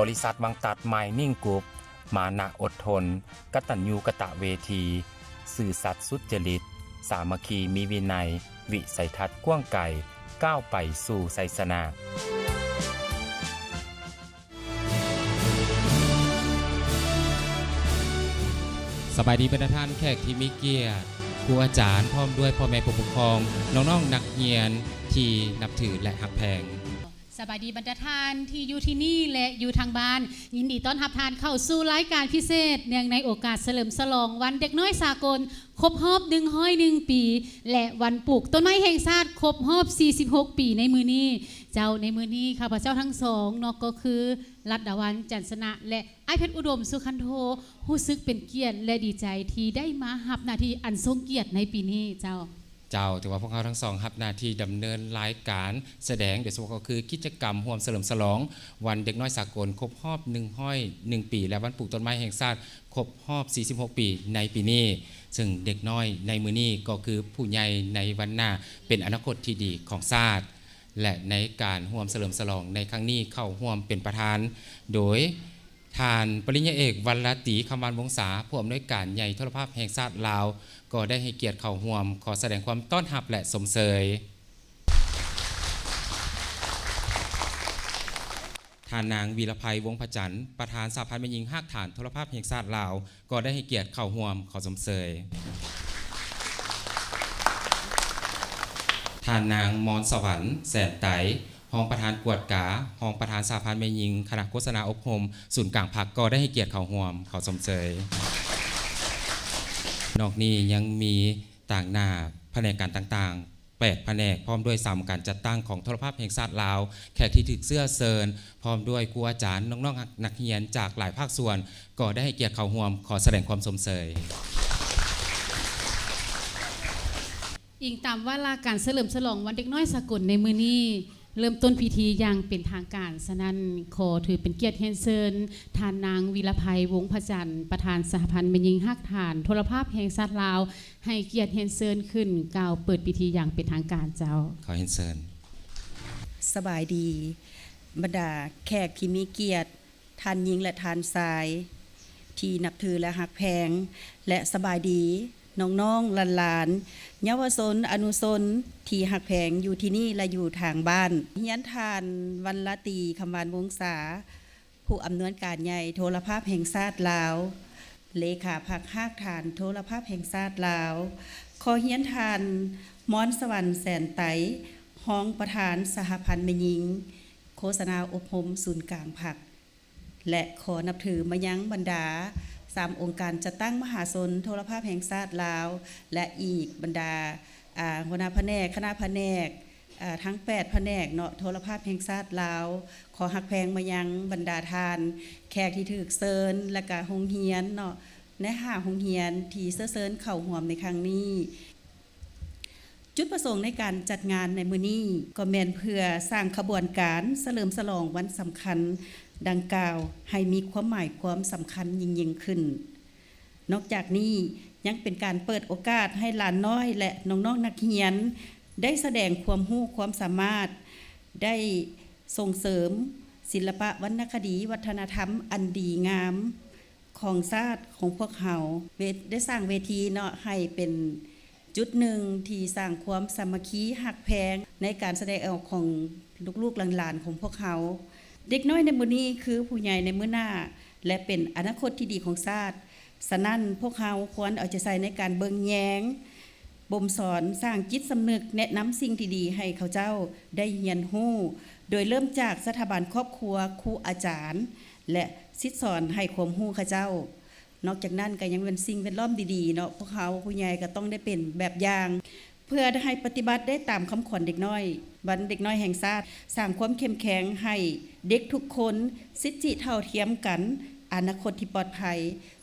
ບໍລິສັດວັງຕັດ Mining Group ມານະອົດທົນ, ກະຕັນຍູກະຕະເວທີ, ຊື່ສັດສຸດຈະລິດ, ສາມັກຄີມີວິໄນ, ວິໄສທັດກວ້າງໄກ, ກ້າວໄປສູ່ໄຊຊະນະ. ສະບາຍດີບັນດາທ່ານແຂກທີ່ມີກຽດ, ຄູອາຈານ ພ້ອມດ້ວຍພໍ່ແມ່ຜູ້ປົກຄອງ, ນ້ອງໆນັກຮຽນທີ່ນັບຖື ແລະ ຮັກແພງ. ສະບາຍດີບັນດາທ່ານທີ່ຢູ່ທີ່ນີ້ ແລະ ຢູ່ທາງບ້ານ. ຍິນດີຕ້ອນຮັບທ່ານເຂົ້າສູ່ລາຍການພິເສດ ເນື່ອງໃນໂອກາດສະເຫຼີມສະຫຼອງວັນເດັກນ້ອຍສາກົນ ຄົບຮອບໜຶ່ງຮ້ອຍໜຶ່ງປີ ແລະ ວັນປູກຕົ້ນໄມ້ແຫ່ງຊາດຄົບຮອບສີ່ສິບຫົກປີໃນມື້ນີ້. ເຈົ້າ, ໃນມື້ນີ້ຂ້າພະເຈົ້າທັງສອງເນາະ ກໍຄື ລັດດາວັນ ຈັນຊະນະ ແລະ ອ້າຍເພັດອຸດົມ ສຸຄັນໂທ ຮູ້ສຶກເປັນກຽດ ແລະ ດີໃຈທີ່ໄດ້ມາຮັບໜ້າທີ່ອັນຊົງກຽດໃນປີນີ້ເຈົ້າ. ເຈົ້າ, ຖືວ່າພວກເຮົາທັງສອງຮັບໜ້າທີ່ດຳເນີນລາຍການສະແດງ, ໂດຍສະເພາະກໍຄືກິດຈະກຳຮ່ວມສະເຫຼີມສະຫຼອງວັນເດັກນ້ອຍສາກົນຄົບຮອບໜຶ່ງຮ້ອຍໜຶ່ງປີ ແລະ ວັນປູກຕົ້ນໄມ້ແຫ່ງຊາດຄົບຮອບສີ່ສິບຫົກປີໃນປີນີ້, ເຊິ່ງເດັກນ້ອຍໃນມື້ນີ້ກໍຄືຜູ້ໃຫຍ່ໃນວັນໜ້າ ເປັນອະນາຄົດທີ່ດີຂອງຊາດ. ແລະ ໃນການຮ່ວມສະເຫຼີມສະຫຼອງໃນຄັ້ງນີ້ ເຂົ້າຮ່ວມເປັນປະທານໂດຍ ທ່ານປະລິນຍາເອກ ວັນລາຕີ ຄຳວານວົງສາ ຜູ້ອຳນວຍການໃຫຍ່ໂທລະພາບແຫ່ງຊາດລາວ ກໍໄດ້ໃຫ້ກຽດເຂົ້າຮ່ວມ ຂໍສະແດງຄວາມຕ້ອນຮັບ ແລະ ຊົມເຊີຍ. ທ່ານນາງ ວີລະໄພ ວົງພະຈັນ ປະທານສະຫະພັນແມ່ຍິງຮາກຖານໂທລະພາບແຫ່ງຊາດລາວ ກໍໄດ້ໃຫ້ກຽດເຂົ້າຮ່ວມ ຂໍຊົມເຊີຍ. ທ່ານນາງ ມອນສະຫວັນ ແສນໄຕ ຮອງປະທານກວດກາ, ຮອງປະທານສະຫະພັນແມ່ຍິງຄະນະໂຄສະນາອົບຮົມສູນກາງພັກ ກໍໄດ້ໃຫ້ກຽດເຂົ້າຮ່ວມ ຂໍຊົມເຊີຍ. ນອກນີ້ຍັງມີຕາງໜ້າພະແນກການຕ່າງໆ ແປດພະແນກ ພ້ອມດ້ວຍສາມອົງການຈັດຕັ້ງຂອງໂທລະພາບແຫ່ງຊາດລາວ, ແຂກທີ່ຖືກເຊື້ອເຊີນ ພ້ອມດ້ວຍຄູອາຈານ, ນ້ອງໆ ນັກຮຽນຈາກຫຼາຍພາກສ່ວນ ກໍໄດ້ໃຫ້ກຽດເຂົ້າຮ່ວມ ຂໍສະແດງຄວາມຊົມເຊີຍ. ອີງຕາມວາລະການສະເຫຼີມສະຫຼອງວັນເດັກນ້ອຍສາກົນໃນມື້ນີ້ ເລີ່ມຕົ້ນພິທີຢ່າງເປັນທາງການ. ສະນັ້ນ, ຂໍຖືເປັນກຽດຮຽນເຊີນ ທ່ານນາງ ວິລະໄພ ວົງພະຈັນ ປະທານສະຫະພັນແມ່ຍິງຮາກຖານໂທລະພາບແຫ່ງຊາດລາວ ໃຫ້ກຽດຮຽນເຊີນຂຶ້ນກ່າວເປີດພິທີຢ່າງເປັນທາງການເຈົ້າ. ຂໍຮຽນເຊີນ. ສະບາຍດີ ບັນດາແຂກທີ່ມີກຽດ, ທ່ານຍິງ ແລະ ທ່ານຊາຍ ທີ່ນັບຖື ແລະ ຮັກແພງ ແລະ ສະບາຍດີ ນ້ອງໆ ຫຼານໆ ເຍົາວະຊົນ ອະນຸຊົນ ທີ່ຮັກແພງ ຢູ່ທີ່ນີ້ ແລະ ຢູ່ທາງບ້ານ. ຮຽນທ່ານ ວັນລາຕີ ຄຳວານວົງສາ ຜູ້ອຳນວຍການໃຫຍ່ໂທລະພາບແຫ່ງຊາດລາວ, ເລຂາພັກຮາກຖານໂທລະພາບແຫ່ງຊາດລາວ. ຂໍຮຽນທ່ານ ມອນສະຫວັນ ແສນໄຕ ຮອງປະທານສະຫະພັນແມ່ຍິງໂຄສະນາອົບຮົມສູນກາງພັກ ແລະ ຂໍນັບຖືມາຍັງບັນດາສາມອົງການຈັດຕັ້ງມະຫາຊົນໂທລະພາບແຫ່ງຊາດລາວ ແລະ ອີກບັນດາ ອາ ຫົວໜ້າພະແນກ, ຄະນະພະແນກ, ອາ ທັງແປດພະແນກເນາະ ໂທລະພາບແຫ່ງຊາດລາວ. ຂໍຮັກແພງມາຍັງບັນດາທ່ານແຂກທີ່ຖືກເຊີນ ແລະ ກະໂຮງຮຽນເນາະ ໃນຫ້າໂຮງຮຽນທີ່ເຊື້ອເຊີນເຂົ້າຮ່ວມໃນຄັ້ງນີ້. ຈຸດປະສົງໃນການຈັດງານໃນມື້ນີ້ ກໍແມ່ນເພື່ອສ້າງຂະບວນການສະເຫຼີມສະຫຼອງວັນສຳຄັນດັ່ງກ່າວ ໃຫ້ມີຄວາມໝາຍຄວາມສຳຄັນຍິ່ງໆຂຶ້ນ. ນອກຈາກນີ້ ຍັງເປັນການເປີດໂອກາດໃຫ້ຫຼານນ້ອຍ ແລະ ນ້ອງໆນັກຮຽນ ໄດ້ສະແດງຄວາມຮູ້ຄວາມສາມາດ, ໄດ້ສົ່ງເສີມສິລະປະວັນນະຄະດີ ວັດທະນະທຳອັນດີງາມ ຂອງຊາດຂອງພວກເຮົາ ເວ ໄດ້ສ້າງເວທີເນາະ ໃຫ້ເປັນຈຸດໜຶ່ງທີ່ສ້າງຄວາມສາມັກຄີຮັກແພງໃນການສະແດງອອກຂອງລູກໆຫຼານໆຂອງພວກເຮົາ. ເດັກນ້ອຍໃນມື້ນີ້ຄືຜູ້ໃຫຍ່ໃນມື້ໜ້າ ແລະ ເປັນອະນາຄົດທີ່ດີຂອງຊາດ. ສະນັ້ນ, ພວກເຮົາຄວນເອົາໃຈໃສ່ໃນການເບິ່ງແຍງ, ບົ່ມສອນ, ສ້າງຈິດສຳນຶກ, ແນະນຳສິ່ງທີ່ດີໃຫ້ເຂົາເຈົ້າໄດ້ຮຽນຮູ້, ໂດຍເລີ່ມຈາກສະຖາບັນຄອບຄົວ, ຄູອາຈານ ແລະ ສິດສອນໃຫ້ຄວາມຮູ້ເຂົາເຈົ້າ. ນອກຈາກນັ້ນກໍຍັງເປັນສິ່ງແວດລ້ອມດີໆເນາະ, ພວກເຮົາຜູ້ໃຫຍ່ກໍຕ້ອງໄດ້ເປັນແບບຢ່າງ ເພື່ອໃຫ້ປະຕິບັດໄດ້ຕາມຄຳຂວັນເດັກນ້ອຍ, ວັນເດັກນ້ອຍແຫ່ງຊາດ, ສ້າງຄວາມເຂັ້ມແຂງໃຫ້ເດັກທຸກຄົນ, ສິດທິເທົ່າທຽມກັນ, ອະນາຄົດທີ່ປອດໄພ.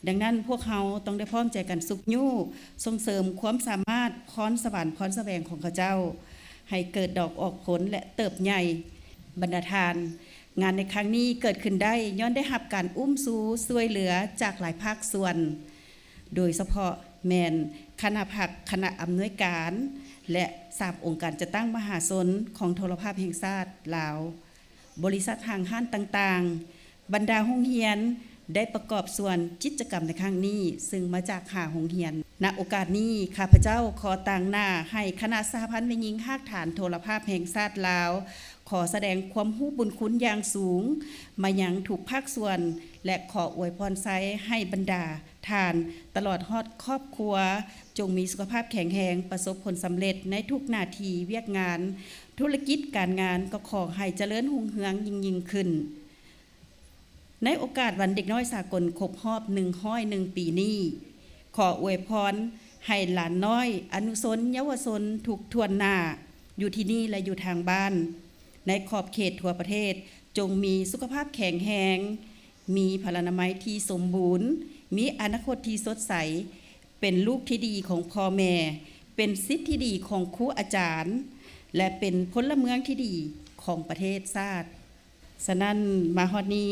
ດັ່ງນັ້ນ, ພວກເຮົາຕ້ອງໄດ້ພ້ອມໃຈກັນຊຸກຍູ້, ສົ່ງເສີມຄວາມສາມາດ, ພອນສະຫວັນ, ພອນສະແຫວງຂອງເຂົາເຈົ້າ, ໃຫ້ເກີດດອກອອກຜົນ ແລະ ເຕີບໃຫຍ່. ບັນດາທ່ານ, ງານໃນຄັ້ງນີ້ເກີດຂຶ້ນໄດ້ຍ້ອນໄດ້ຮັບການອຸ້ມຊູຊ່ວຍເຫຼືອຈາກຫຼາຍພາກສ່ວນ, ໂດຍສະເພາະແມ່ນຄະນະພັກ, ຄະນະອຳນວຍການ ແລະ ສາມອົງການຈັດຕັ້ງມະຫາຊົນຂອງໂທລະພາບແຫ່ງຊາດລາວ, ບໍລິສັດຫ້າງຮ້ານຕ່າງໆ, ບັນດາໂຮງຮຽນໄດ້ປະກອບສ່ວນກິດຈະກຳໃນຄັ້ງນີ້ ຊຶ່ງມາຈາກຫ້າໂຮງຮຽນ. ນະໂອກາດນີ້ ຂ້າພະເຈົ້າຂໍຕາງໜ້າໃຫ້ຄະນະສະຫະພັນແມ່ຍິງຮາກຖານໂທລະພາບແຫ່ງຊາດລາວ ຂໍສະແດງຄວາມຮູ້ບຸນຄຸນຢ່າງສູງມາຍັງທຸກພາກສ່ວນ ແລະ ຂໍອວຍພອນໄຊໃຫ້ບັນດາທ່ານ ຕະຫຼອດຮອດຄອບຄົວ ຈົ່ງມີສຸຂະພາບແຂງແຮງ, ປະສົບຜົນສຳເລັດໃນທຸກໜ້າທີ່ວຽກງານ, ທຸລະກິດການງານກໍຂໍໃຫ້ຈະເລີນຮຸ່ງເຮືອງຍິ່ງໆຂຶ້ນ. ໃນໂອກາດວັນເດັກນ້ອຍສາກົນຄົບຮອບໜຶ່ງຮ້ອຍໜຶ່ງປີນີ້, ຂໍອວຍພອນໃຫ້ຫຼານນ້ອຍ, ອະນຸຊົນ, ເຍົາວະຊົນທຸກຖ້ວນໜ້າ ຢູ່ທີ່ນີ້ ແລະ ຢູ່ທາງບ້ານ ໃນຂອບເຂດທົ່ວປະເທດ ຈົ່ງມີສຸຂະພາບແຂງແຮງ, ມີພະລານາໄມທີ່ສົມບູນ, ມີອະນາຄົດທີ່ສົດໃສ, ເປັນລູກທີ່ດີຂອງພໍ່ແມ່, ເປັນສິດທີ່ດີຂອງຄູອາຈານ ແລະ ເປັນພົນລະເມືອງທີ່ດີຂອງປະເທດຊາດ. ສະນັ້ນ ມາຮອດນີ້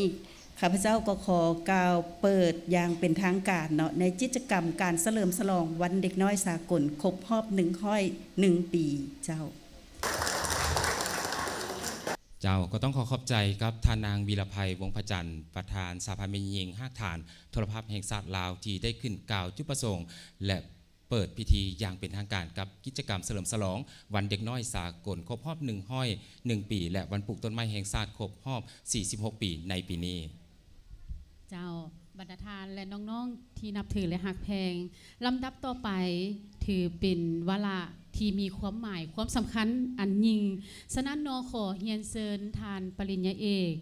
ຂ້າພະເຈົ້າກໍຂໍກ່າວເປີດຢ່າງເປັນທາງການເນາະ ໃນກິດຈະກຳການສະເຫຼີມສະຫຼອງວັນເດັກນ້ອຍສາກົນຄົບຮອບໜຶ່ງຮ້ອຍໜຶ່ງປີເຈົ້າ. ເຈົ້າ ກໍຕ້ອງຂໍຂອບໃຈກັບທ່ານນາງ ວິລະໄພ ວົງພະຈັນ ປະທານສະຫະພັນແມ່ຍິງຮາກຖານໂທລະພາບແຫ່ງຊາດລາວ ທີ່ໄດ້ຂຶ້ນກ່າວຈຸດປະສົງ ແລະ ເປີດພິທີຢ່າງເປັນທາງການກັບກິດຈະກຳສະເຫຼີມສະຫຼອງວັນເດັກນ້ອຍສາກົນຄົບຮອບໜຶ່ງຮ້ອຍໜຶ່ງປີ ແລະ ວັນປູກຕົ້ນໄມ້ແຫ່ງຊາດຄົບຮອບສີ່ສິບຫົກປີໃນປີນີ້. ເຈົ້າ, ບັນດາທ່ານ ແລະ ນ້ອງໆທີ່ນັບຖື ແລະ ຮັກແພງ, ລຳດັບຕໍ່ໄປຖືເປັນວາລະທີ່ມີຄວາມໝາຍຄວາມສຳຄັນອັນຍິ່ງ. ສະນັ້ນເນາະ ຂໍຮຽນເຊີນທ່ານປະລິນຍາເອກ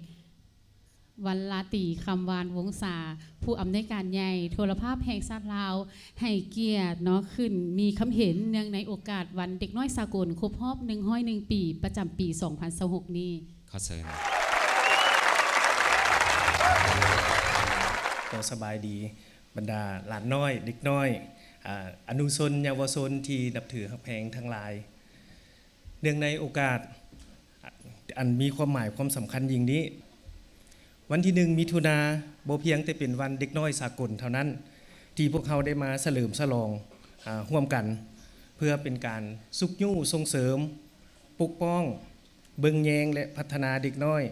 ວັນລາຕີ ຄຳວານວົງສາ ຜູ້ອຳນວຍການໃຫຍ່ໂທລະພາບແຫ່ງຊາດລາວ ໃຫ້ກຽດເນາະ ຂຶ້ນມີຄຳເຫັນເນື່ອງໃນໂອກາດວັນເດັກນ້ອຍສາກົນຄົບຮອບໜຶ່ງຮ້ອຍໜຶ່ງປີ ປະຈຳປີສອງພັນຊາວຫົກນີ້. ຂໍເຊີນ. ຂໍສະບາຍດີບັນດາຫຼານນ້ອຍ, ເດັກນ້ອຍ, ອາ, ອະນຸຊົນ, ເຍົາວະຊົນທີ່ນັບຖືຮັກແພງທັງຫຼາຍ. ເນື່ອງໃນໂອກາດອັນມີຄວາມໝາຍຄວາມສຳຄັນຍິ່ງນີ້, ວັນທີໜຶ່ງ ມິຖຸນາ ບໍ່ພຽງແຕ່ເປັນວັນເດັກນ້ອຍສາກົນເທົ່ານັ້ນ ທີ່ພວກເຮົາໄດ້ມາສະເຫຼີມສະຫຼອງ, ອາ, ຮ່ວມກັນ ເພື່ອເປັນການຊຸກຍູ້ສົ່ງເສີມ, ປົກປ້ອງ, ເບິ່ງແຍງ ແລະ ພັດທະນາເດັກນ້ອຍ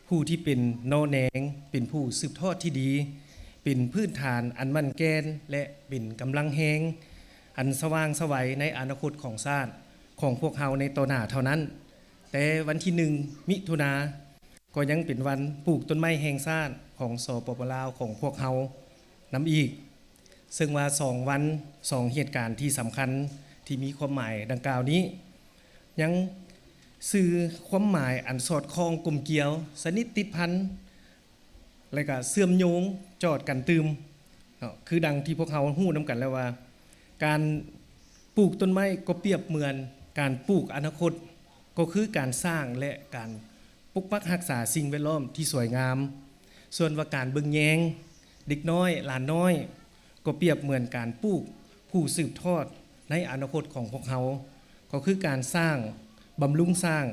ຜູ້ທີ່ເປັນໜໍ່ແໜງ, ເປັນຜູ້ສືບທອດທີ່ດີ, ເປັນພື້ນຖານອັນໝັ້ນແກ່ນ ແລະ ເປັນກຳລັງແຮງອັນສະຫວ່າງໄສວໃນອະນາຄົດຂອງຊາດຂອງພວກເຮົາໃນຕໍ່ໜ້າເທົ່ານັ້ນ. ແຕ່ວັນທີໜຶ່ງ ມິຖຸນາ ກໍຍັງເປັນວັນປູກຕົ້ນໄມ້ແຫ່ງຊາດຂອງ ສປປ ລາວ ຂອງພວກເຮົານຳອີກ. ເຊິ່ງວ່າສອງວັນ, ສອງເຫດການທີ່ສຳຄັນທີ່ມີຄວາມໝາຍດັ່ງກ່າວນີ້ ຍັງສື່ຄວາມໝາຍອັນສອດຄ່ອງກົມກຽວ ສະໜິດຕິດພັນ ແລະ ກະເຊື່ອມໂຍງຈອດກັນຕື່ມເນາະ. ຄືດັ່ງທີ່ພວກເຮົາຮູ້ນຳກັນແລ້ວວ່າ ການປູກຕົ້ນໄມ້ກໍປຽບເໝືອນການປູກອະນາຄົດ, ກໍຄືການສ້າງ ແລະ ການປົກປັກຮັກສາສິ່ງແວດລ້ອມທີ່ສວຍງາມ. ສ່ວນວ່າການເບິ່ງແຍງເດັກນ້ອຍ, ຫຼານນ້ອຍ ກໍປຽບເໝືອນການປູກຜູ້ສືບທອດໃນອະນາຄົດຂອງພວກເຮົາ, ກໍຄືການສ້າງ, ບຳລຸງສ້າງ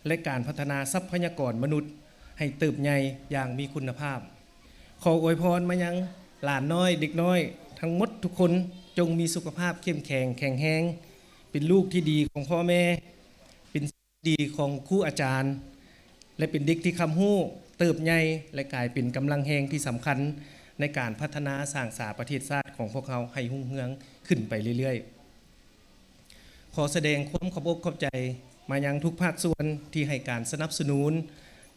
ແລະ ການພັດທະນາຊັບພະຍາກອນມະນຸດໃຫ້ເຕີບໃຫຍ່ຢ່າງມີຄຸນນະພາບ. ຂໍອວຍພອນມາຍັງຫຼານນ້ອຍ, ເດັກນ້ອຍທັງໝົດທຸກຄົນ, ຈົ່ງມີສຸຂະພາບເຂັ້ມແຂງ, ແຂງແຮງ, ເປັນລູກທີ່ດີຂອງພໍ່ແມ່, ເປັນ ດີຂອງຄູອາຈານ ແລະ ເປັນເດັກທີ່ຄຳຮູ້, ເຕີບໃຫຍ່ ແລະ ກາຍເປັນກຳລັງແຮງທີ່ສຳຄັນໃນການພັດທະນາສ້າງສາປະເທດຊາດຂອງພວກເຮົາໃຫ້ຮຸ່ງເຮືອງຂຶ້ນໄປເລື້ອຍໆ. ຂໍສະແດງຄວາມຂອບອົກຂອບໃຈມາຍັງທຸກພາກສ່ວນທີ່ໃຫ້ການສະໜັບສະໜູນ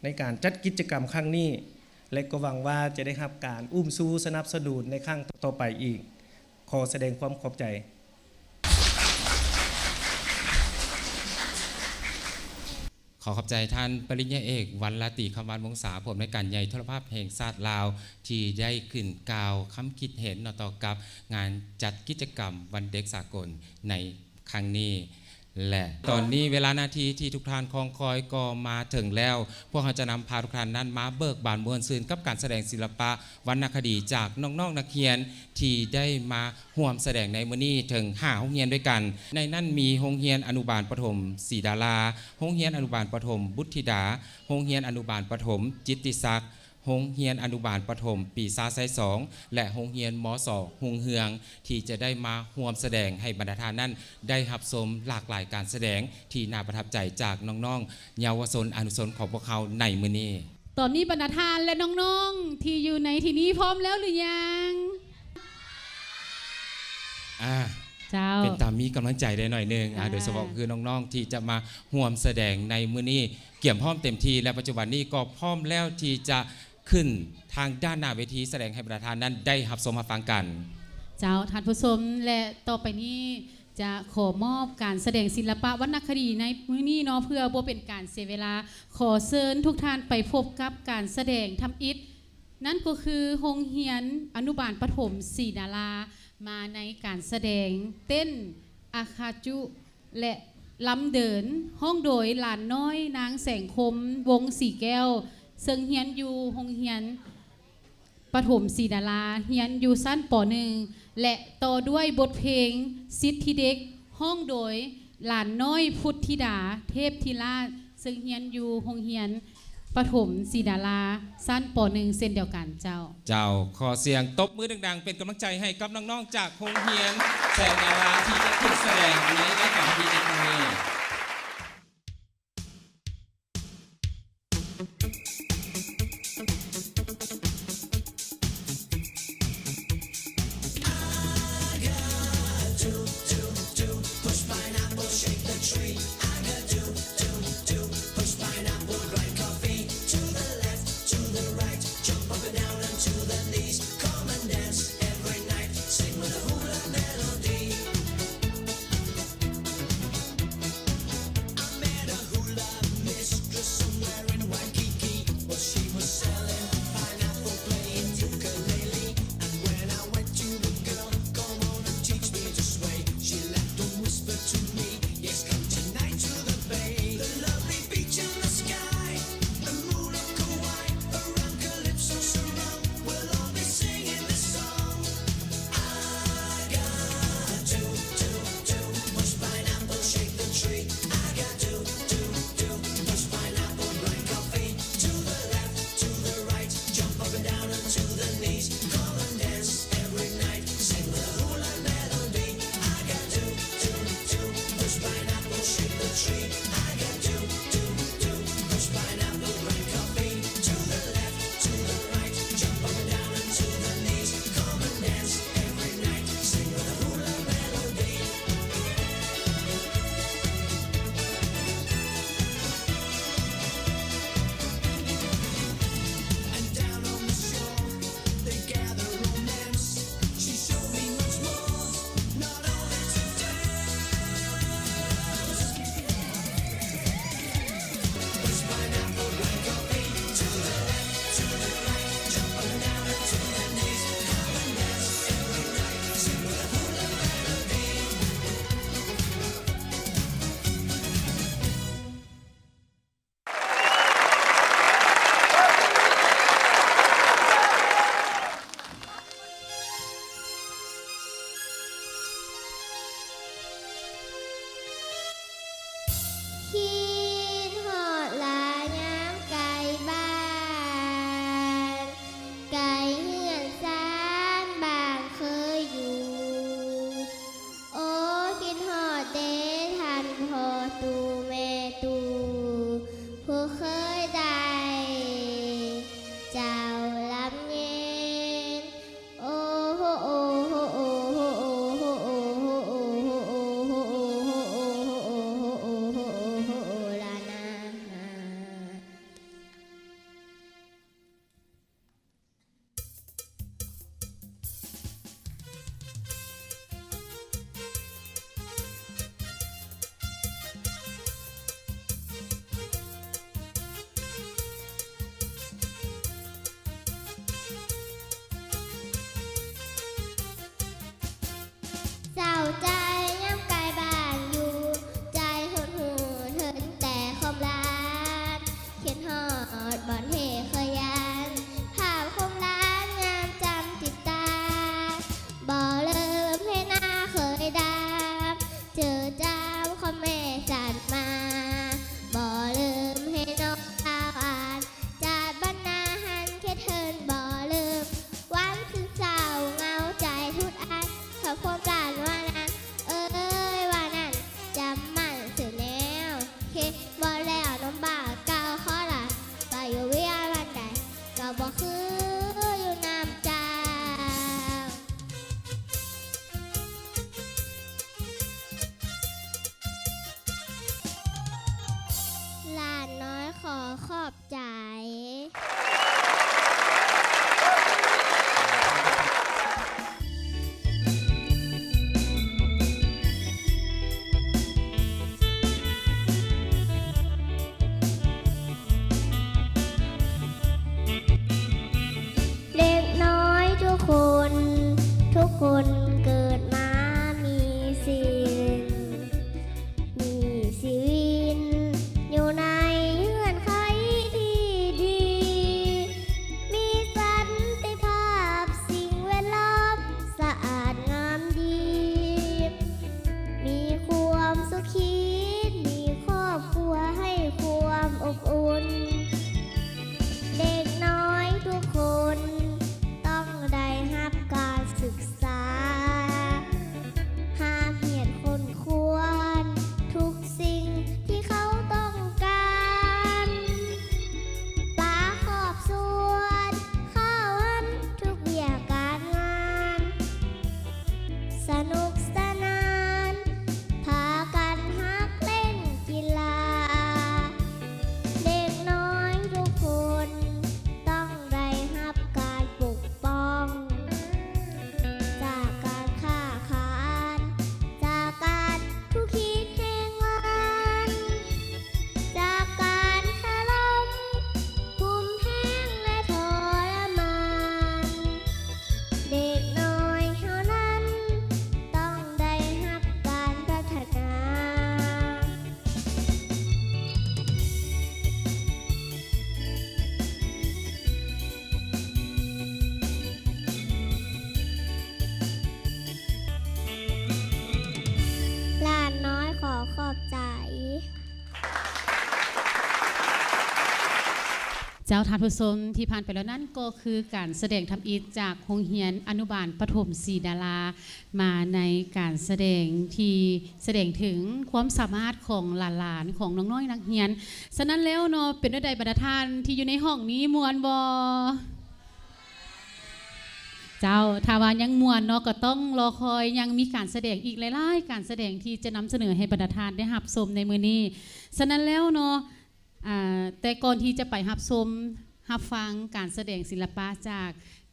ໃນການຈັດກິດຈະກຳຄັ້ງນີ້ ແລະ ກໍຫວັງວ່າຈະໄດ້ຮັບການອຸ້ມຊູສະໜັບສະໜູນໃນຄັ້ງຕໍ່ໆໄປອີກ. ຂໍສະແດງຄວາມຂອບໃຈ. ຂໍຂອບໃຈທ່ານປະລິນຍາເອກ ວັນລາຕີ ຄຳວານວົງສາ ຜູ້ອຳນວຍການໃຫຍ່ໂທລະພາບແຫ່ງຊາດລາວ ທີ່ໄດ້ຂຶ້ນກ່າວຄຳຄິດເຫັນເນາະ ຕໍ່ກັບງານຈັດກິດຈະກຳວັນເດັກສາກົນໃນ ຄັ້ງນີ້ ແລະ ຕອນນີ້ເວລານາທີທີ່ທຸກທ່ານຄອງຄອຍກໍມາເຖິງແລ້ວ. ພວກເຮົາຈະນຳພາທຸກທ່ານນັ້ນມາເບີກບານມ່ວນຊື່ນກັບການສະແດງສິລະປະວັນນະຄະດີຈາກນ້ອງໆນັກຮຽນທີ່ໄດ້ມາຮ່ວມສະແດງໃນມື້ນີ້ເຖິງຫ້າໂຮງຮຽນດ້ວຍກັນ. ໃນນັ້ນມີໂຮງຮຽນອະນຸບານປະຖົມສີດາລາ, ໂຮງຮຽນອະນຸບານປະຖົມບຸດທິດາ, ໂຮງຮຽນອະນຸບານປະຖົມຈິດຕິສັກ, ໂຮງຮຽນອະນຸບານປະຖົມປີຊາໄຊສອງ ແລະ ໂຮງຮຽນ ມສ ຮຸ່ງເຮືອງ ທີ່ຈະໄດ້ມາຮ່ວມສະແດງໃຫ້ບັນດາທ່ານນັ້ນໄດ້ຮັບຊົມຫຼາກຫຼາຍການສະແດງທີ່ໜ້າປະທັບໃຈຈາກນ້ອງໆເຍົາວະຊົນອະນຸຊົນຂອງພວກເຮົາໃນມື້ນີ້. ຕອນນີ້ບັນດາທ່ານ ແລະ ນ້ອງໆ ທີ່ຢູ່ໃນທີ່ນີ້ພ້ອມແລ້ວຫຼືຍັງ? ອ່າ ເຈົ້າ ເປັນຕາມີກຳລັງໃຈໄດ້ໜ້ອຍໜຶ່ງ ອ່າ ອ່າ ໂດຍສະເພາະຄືນ້ອງໆ ທີ່ຈະມາຮ່ວມສະແດງໃນມື້ນີ້ ກຽມພ້ອມເຕັມທີ່ ແລະ ປັດຈຸບັນນີ້ກໍພ້ອມແລ້ວທີ່ຈະຂຶ້ນທາງດ້ານໜ້າເວທີ ສະແດງໃຫ້ບັນດາທ່ານນັ້ນໄດ້ຮັບຊົມຮັບຟັງກັນ. ເຈົ້າ ທ່ານຜູ້ຊົມ ແລະ ຕໍ່ໄປນີ້ຈະຂໍມອບການສະແດງສິລະປະວັນນະຄະດີໃນມື້ນີ້ເນາະ ເພື່ອບໍ່ເປັນການເສຍເວລາ ຂໍເຊີນທຸກທ່ານໄປພົບກັບການສະແດງທຳອິດ ນັ້ນກໍຄືໂຮງຮຽນອະນຸບານປະຖົມສີນາລາ ມາໃນການສະແດງເຕັ້ນອາຄາຈຸ ແລະ ລຳເດີນ ຮ້ອງໂດຍຫຼານນ້ອຍນາງແສງຄົມ ວົງສີແກ້ວ ເຊິ່ງຮຽນຢູ່ໂຮງຮຽນປະຖົມສີນາລາ ຮຽນຢູ່ຊັ້ນ ປໍໜຶ່ງ ແລະ ຕໍ່ດ້ວຍບົດເພງສິດທິເດັກ ຮ້ອງໂດຍ ຫຼານນ້ອຍພຸດທິດາ ເທບທິລາດ ເຊິ່ງຮຽນຢູ່ໂຮງຮຽນປະຖົມສີນາລາ ຊັ້ນ ປໍໜຶ່ງ ເຊັ່ນດຽວກັນເຈົ້າ. ເຈົ້າ ຂໍສຽງຕົບມືດັງໆ ເປັນກຳລັງໃຈໃຫ້ກັບນ້ອງໆ ຈາກໂຮງຮຽນແສງດາລາ ທີ່ຈະຂຶ້ນສະແດງໃນລາຍການທີ່ໃນຄັ້ງນີ້. ສະໜຸກສະໜານ ພາກັນຮັກຫຼິ້ນກິລາ. ເດັກນ້ອຍທຸກຄົນຕ້ອງໄດ້ຮັບການປົກປ້ອງ ຈາກການຄ້າຂາຍ ຈາກການທຸກຂີດແຮງງານ ຈາກການຖະຫຼົ່ມ ຂົ່ມເຫງ ແລະ ທໍລະມານ. ເດັກນ້ອຍເຮົານັ້ນຕ້ອງໄດ້ຮັບການພັດທະນາ. ຫຼານນ້ອຍຂໍຂອບໃຈ. ເຈົ້າ ທ່ານຜູ້ຊົມ ທີ່ຜ່ານໄປແລ້ວນັ້ນກໍຄືການສະແດງທຳອິດຈາກໂຮງຮຽນອະນຸບານປະຖົມສີດາລາ ມາໃນການສະແດງທີ່ສະແດງເຖິງຄວາມສາມາດຂອງຫຼານໆ ຂອງນ້ອງໆ ນັກຮຽນ. ສະນັ້ນແລ້ວເນາະ ເປັນແນວໃດບັນດາທ່ານທີ່ຢູ່ໃນຫ້ອງນີ້ ມ່ວນບໍ່? ເຈົ້າ ຖ້າວ່າຍັງມ່ວນເນາະ ກໍຕ້ອງລໍຄອຍ ຍັງມີການສະແດງອີກຫຼາຍໆ ການສະແດງທີ່ຈະນຳສະເໜີໃຫ້ບັນດາທ່ານໄດ້ຮັບຊົມໃນມື້ນີ້. ສະນັ້ນແລ້ວເນາະ ອາ ແຕ່ກ່ອນທີ່ຈະໄປຮັບຊົມ ຮັບຟັງການສະແດງສິລະປະຈາກ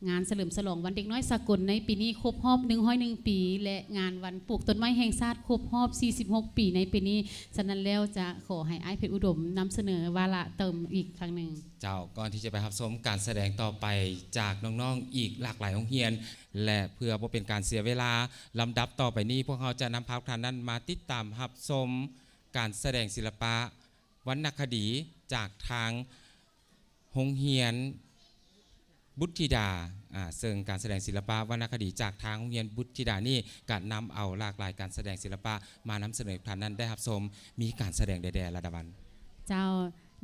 ງານສະເຫຼີມສະຫຼອງວັນເດັກນ້ອຍສາກົນໃນປີນີ້ຄົບຮອບໜຶ່ງຮ້ອຍໜຶ່ງປີ ແລະ ງານວັນປູກຕົ້ນໄມ້ແຫ່ງຊາດຄົບຮອບສີ່ສິບຫົກປີໃນປີນີ້. ສະນັ້ນແລ້ວຈະຂໍໃຫ້ອ້າຍເພັດອຸດົມນຳສະເໜີວາລະເຕີມອີກຄັ້ງໜຶ່ງ. ເຈົ້າ, ກ່ອນທີ່ຈະໄປຮັບຊົມການສະແດງຕໍ່ໄປຈາກນ້ອງໆ ອີກຫຼາກຫຼາຍໂຮງຮຽນ ແລະ ເພື່ອບໍ່ເປັນການເສຍເວລາ, ລຳດັບຕໍ່ໄປນີ້ພວກເຮົາຈະນຳພາທຸກທ່ານນັ້ນມາຕິດຕາມຮັບຊົມການສະແດງສິລະປະ ວັນນະຄະດີຈາກທາງໂຮງຮຽນບຸດທິດາ, ອາ, ເຊິ່ງການສະແດງສິລະປະວັນນະຄະດີຈາກທາງໂຮງຮຽນບຸດທິດານີ້ ກະນຳເອົາຫຼາກຫຼາຍການສະແດງສິລະປະມານຳສະເໜີໃຫ້ທ່ານນັ້ນໄດ້ຮັບຊົມ, ມີການສະແດງແດ່ໆລະດາວັນ. ເຈົ້າ,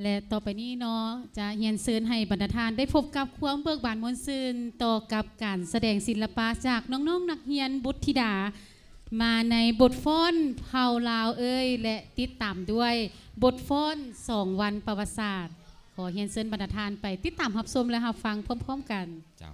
ແລະ ຕໍ່ໄປນີ້ເນາະ ຈະຮຽນເຊີນໃຫ້ບັນດາທ່ານໄດ້ພົບກັບຄວາມເບີກບານມ່ວນຊື່ນຕໍ່ກັບການສະແດງສິລະປະຈາກນ້ອງໆ ນັກຮຽນບຸດທິດາ ມາໃນບົດຟ້ອນເຜົ່າລາວເອີຍ ແລະ ຕິດຕາມດ້ວຍບົດຟ້ອນສອງວັນປະຫວັດສາດ. ຂໍຮຽນເຊີນບັນດາທ່ານໄປຕິດຕາມຮັບຊົມ ແລະ ຮັບຟັງພ້ອມໆ ກັນ. ເຈົ້າ.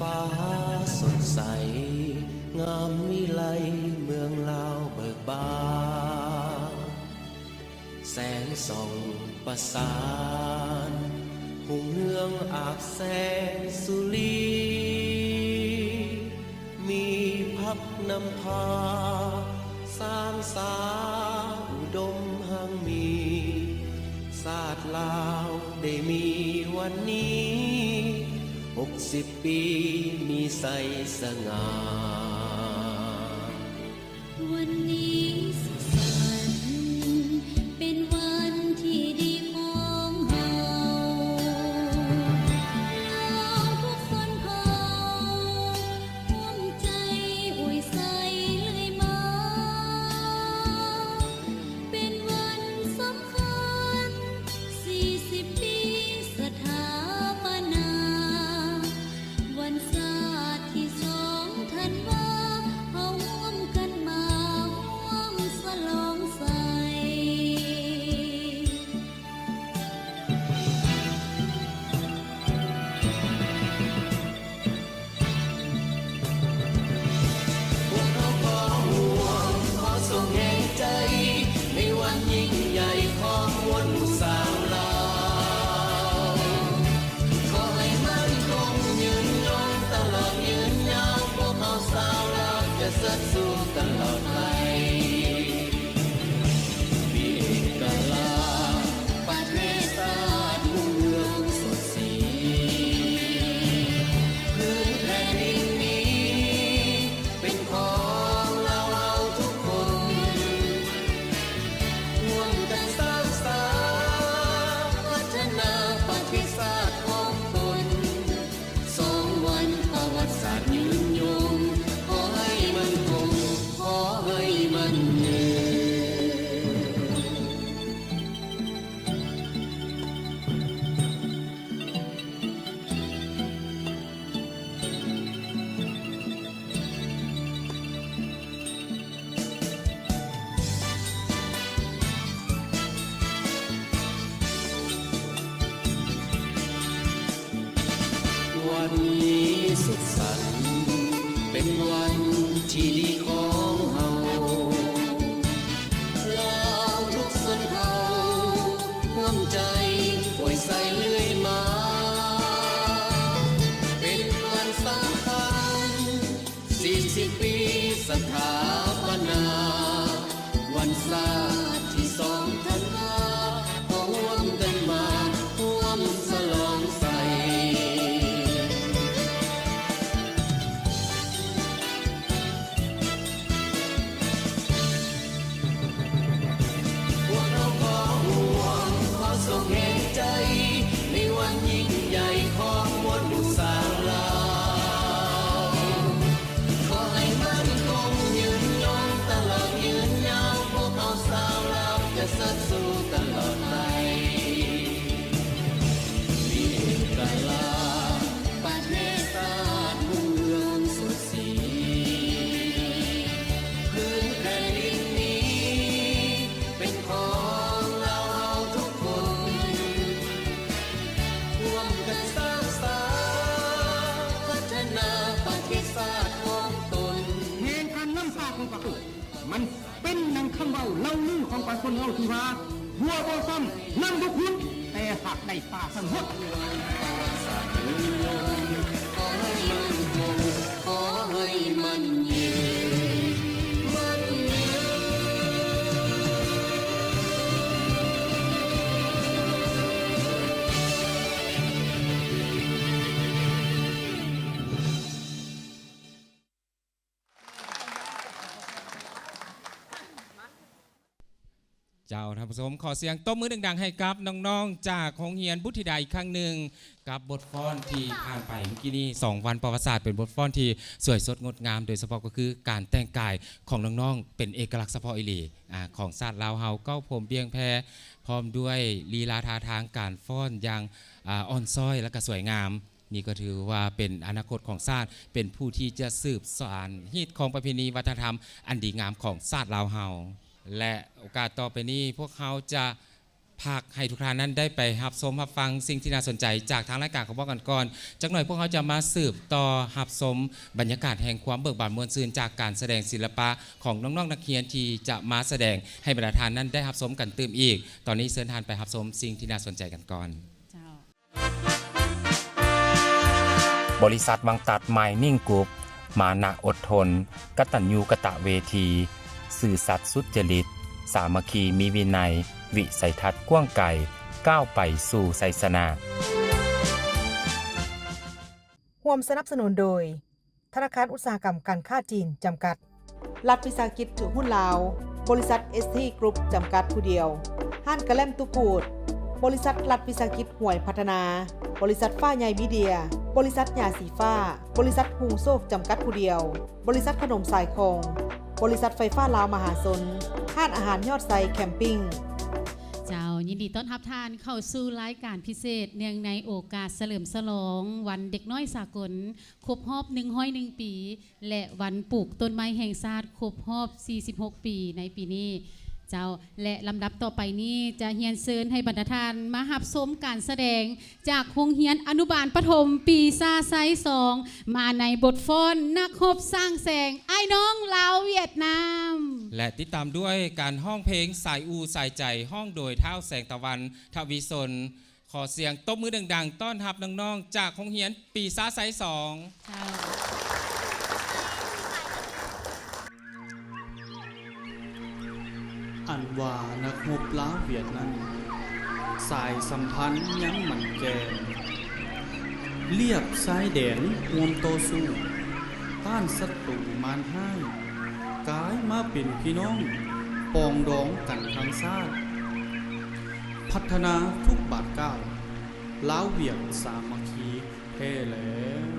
ຟ້າສົດໃສ ງາມວິໄລ ເມືອງລາວເບີກບານ ແສງສ່ອງປະສານ ຮຸ່ງເຮືອງອາບແສງສຸລີ ມີພັກນຳພາ ສ້າງສາອຸດົມຮັ່ງມີ ຊາດລາວໄດ້ມີວັນນີ້ ຫົກສິບປີມີໄຊສະຫງ່າ. ວັນນີ້ສຸກສັນ ເປັນວັນທີ່ດີຂອງເຮົາ ລາວທຸກຊົນເຜົ່າ ຮ່ວມໃຈອວຍໄຊເລື້ອຍມາ ເປັນວັນສຳຄັນ ສີ່ສິບປີສະຖາປະນາ ວັນຊາດທີສອງທັນວາ ເຮົາຮ່ວມກັນມາຮ່ວມສະຫຼອງໄຊ. ພວກເຮົາຂໍຮ່ວມ ຂໍສົ່ງແຮງໃຈ ໃນວັນຍິ່ງໃຫຍ່ຂອງມວນໝູ່ຊາວລາວ ຂໍໃຫ້ໝັ້ນຄົງຍືນຍົງຕະຫຼອດຍືນຍາວ ພວກເຮົາຊາວລາວຈະເຊີດຊູຕະຫຼອດໄປ ມີເອກະລາດ ປະເທດຊາດຮຸ່ງເຮືອງສົດສີ ພື້ນແຜ່ນດິນນີ້ ເປັນຂອງລາວເຮົາທຸກຄົນ ຮ່ວມກັນສ້າງສາ ພັດທະນາປະເທດຊາດຂອງຕົນ ສອງວັນປະຫວັດສາດຍືນຍົງ ຂໍໃຫ້ໝັ້ນຄົງ ຂໍໃຫ້ໝັ້ນຍືນ. ວັນນີ້ສຸກສັນ ເປັນວັນທີ່ດີຂອງເຮົາ ລາວທຸກຊົນເຜົ່າ ຮ່ວມໃຈອວຍໄຊເລື້ອຍມາ ເປັນວັນສຳຄັນ ສີ່ສິບປີສະຖາປະນາ ວັນຊາດທີສອງທັນວາ ເຮົາຮ່ວມກັນມາຮ່ວມສະຫຼອງໄຊ. ພວກເຮົາຂໍຮ່ວມ ຂໍສົ່ງແຮງໃຈ ໃນວັນຍິ່ງໃຫຍ່ຂອງມວນໝູ່ຊາວລາວ ຂໍໃຫ້ໝັ້ນຄົງຍືນຍົງຕະຫຼອດຍືນຍາວ ພວກເຮົາຊາວລາວຈະເຊີດຊູຕະຫຼອດໄປ ມີເອກະລາດ ປະເທດຊາດຮຸ່ງເຮືອງສົດສີ ພື້ນແຜ່ນດິນນີ້ ເປັນຂອງລາວເຮົາທຸກຄົນ ຮ່ວມກັນສ້າງສາ ພັດທະນາປະເທດຊາດຂອງຕົນ. ແຮງການນຳພາຂອງພະໂຄ ມັນເປັນດັ່ງຄຳເວົ້າເລົ່າລືຂອງປະຊາຊົນເຮົາທີ່ວ່າ ບົວບໍ່ຊ້ຳ ນ້ຳບໍ່ຂຸ້ນ ແຕ່ຫາກໄດ້ປາຊ້ຳຫົດ. ຂໍໃຫ້ໝັ້ນຄົງ ຂໍໃຫ້ໝັ້ນຍືນ ໝັ້ນຍືນ. ເຈົ້າ ທ່ານຜູ້ຊົມ ຂໍສຽງຕົບມືດັງໆ ໃຫ້ກັບນ້ອງໆ ຈາກໂຮງຮຽນບຸດທິດາອີກຄັ້ງໜຶ່ງ ກັບບົດຟ້ອນທີ່ຜ່ານໄປເມື່ອກີ້ນີ້ ສອງວັນປະຫວັດສາດ ເປັນບົດຟ້ອນທີ່ສວຍສົດງົດງາມ ໂດຍສະເພາະກໍຄືການແຕ່ງກາຍຂອງນ້ອງໆ ເປັນເອກະລັກສະເພາະອີ່ຫຼີ ອາ ຂອງຊາດລາວເຮົາ ເກົ້າຜົມບ່ຽງແພ ພ້ອມດ້ວຍລີລາທ່າທາງການຟ້ອນຢ່າງ ອາ ອ່ອນຊ້ອຍ ແລະກະສວຍງາມ. ນີ້ກໍຖືວ່າເປັນອະນາຄົດຂອງຊາດ ເປັນຜູ້ທີ່ຈະສືບສານຮີດຄອງປະເພນີວັດທະນະທຳອັນດີງາມຂອງຊາດລາວເຮົາ ແລະ ໂອກາດຕໍ່ໄປນີ້ ພວກເຮົາຈະ ພັກໃຫ້ທຸກທ່ານນັ້ນໄດ້ໄປຮັບຊົມຮັບຟັງສິ່ງທີ່ໜ້າສົນໃຈຈາກທາງລາຍການຂອງພວກເຮົາກັນກ່ອນ. ຈັກໜ່ອຍພວກເຮົາຈະມາສືບຕໍ່ຮັບຊົມບັນຍາກາດແຫ່ງຄວາມເບີກບານມ່ວນຊື່ນຈາກການສະແດງສິລະປະຂອງນ້ອງໆນັກຮຽນທີ່ຈະມາສະແດງໃຫ້ບັນດາທ່ານນັ້ນໄດ້ຮັບຊົມກັນຕື່ມອີກ. ຕອນນີ້ເຊີນທ່ານໄປຮັບຊົມສິ່ງທີ່ໜ້າສົນໃຈກັນກ່ອນ. ເຈົ້າ. ບໍລິສັດວັງຕັດ Mining Group ມານະອົດທົນ, ກະຕັນຍູກະຕະເວທີ, ຊື່ສັດສຸດຈະລິດ, ສາມັກຄີມີວິໄນ, ວິໄສທັດກວ້າງໄກ, ກ້າວໄປສູ່ໄຊຊະນະ. ຮ່ວມສະໜັບສະໜູນໂດຍ ທະນາຄານອຸດສາຫະກຳການຄ້າຈີນຈຳກັດ. ລັດວິສາຫະກິດຖືຫຸ້ນລາວ, ບໍລິສັດ ເອສທີ ກຣຸບ ຈຳກັດຜູ້ດຽວ, ຮ້ານກະແລັມຕຸພູດ, ບໍລິສັດລັດວິສາຫະກິດຫວຍພັດທະນາ, ບໍລິສັດຟ້າໃຫຍ່ມີເດຍ, ບໍລິສັດຫຍ້າສີຟ້າ, ບໍລິສັດຮຸ່ງໂຊກ ຈຳກັດຜູ້ດຽວ, ບໍລິສັດຂະໜົມສາຍຂອງ, ບໍລິສັດໄຟຟ້າລາວມະຫາຊົນ, ຮ້ານອາຫານຍອດໄຊແຄມປິງ. ເຈົ້າ, ຍິນດີຕ້ອນຮັບທ່ານເຂົ້າສູ່ລາຍການພິເສດ ເນື່ອງໃນໂອກາດສະເຫຼີມສະຫຼອງວັນເດັກນ້ອຍສາກົນ ຄົບຮອບໜຶ່ງຮ້ອຍໜຶ່ງປີ ແລະ ວັນປູກຕົ້ນໄມ້ແຫ່ງຊາດຄົບຮອບສີ່ສິບຫົກປີໃນປີນີ້. ເຈົ້າ, ແລະ ລຳດັບຕໍ່ໄປນີ້ຈະຮຽນເຊີນໃຫ້ບັນດາທ່ານມາຮັບຊົມການສະແດງຈາກໂຮງຮຽນອະນຸບານປະຖົມປີຊາໄຊສອງ ມາໃນບົດຟ້ອນນັກຮົບສ້າງແສງ ອ້າຍນ້ອງລາວຫວຽດນາມ ແລະ ຕິດຕາມດ້ວຍການຮ້ອງເພງສາຍອູສາຍໃຈ ຮ້ອງໂດຍທ້າວແສງຕາວັນ ທະວີຊົນ. ຂໍສຽງຕົບມືດັງໆ ຕ້ອນຮັບນ້ອງໆ ຈາກໂຮງຮຽນປີຊາໄຊສອງ. ເຈົ້າ. ອັນວ່ານັກຮົບລາວຫວຽດນັ້ນ ສາຍສຳພັນຍັງໝັ້ນແກ່ນ, ລຽບຊາຍແດນຮ່ວມຕໍ່ສູ້ ຕ້ານສັດຕູມານຮ້າຍ, ກາຍມາເປັນພີ່ນ້ອງ ປອງດອງກັນທັງຊາດ. ພັດທະນາທຸກບາດກ້າວ, ລາວຫວຽດສາມັກຄີແທ້ແລ້ວ.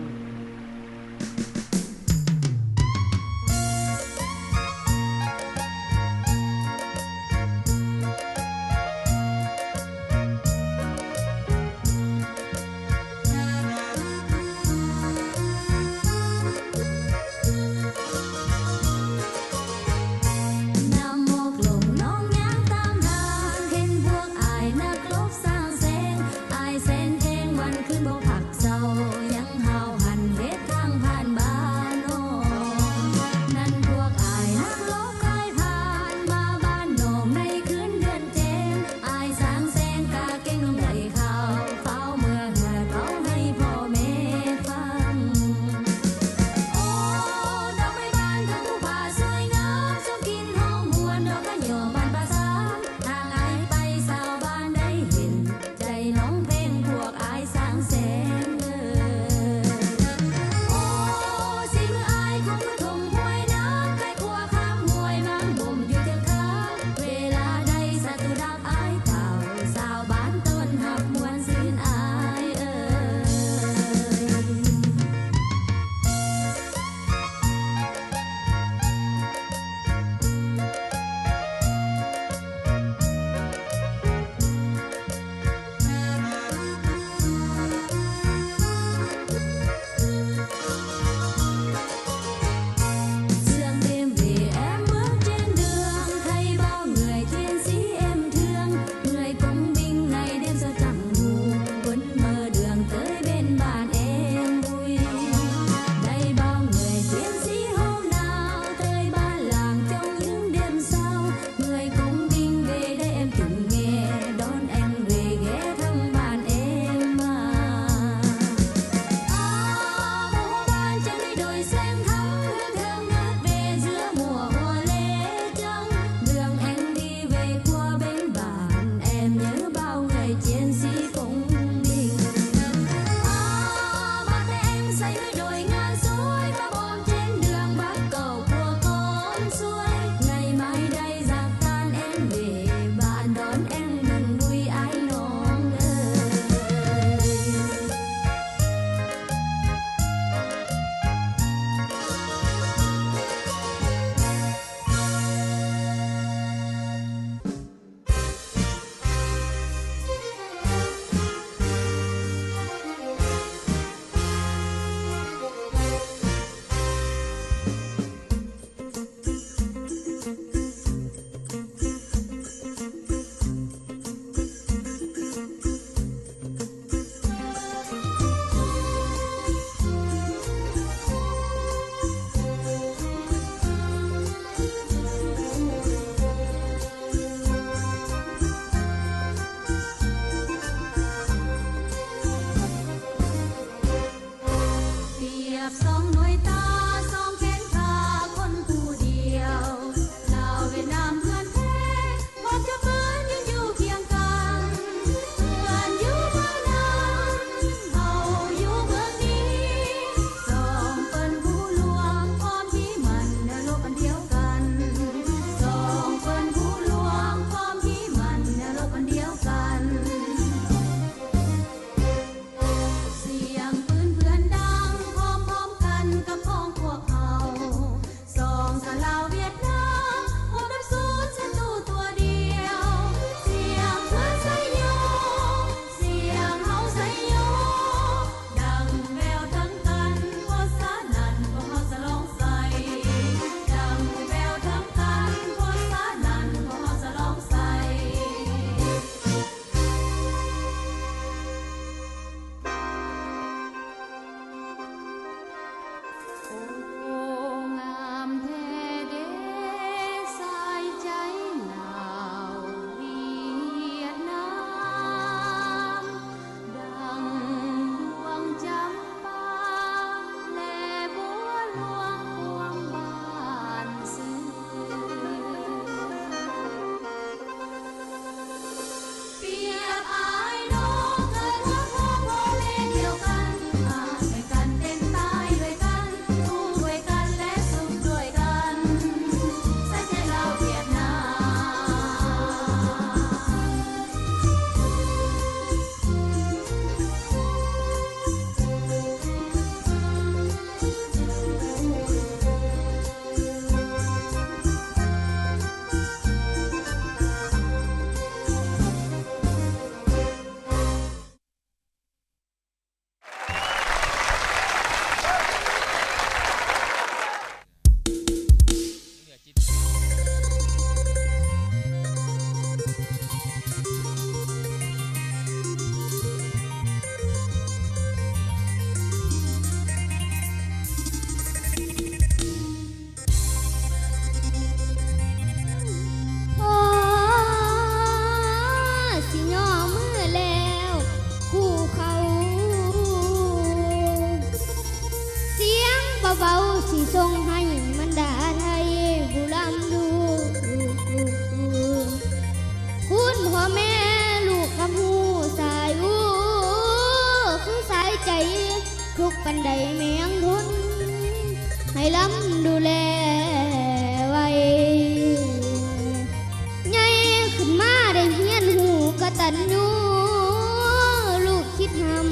ນະລູກຄິດຫຳ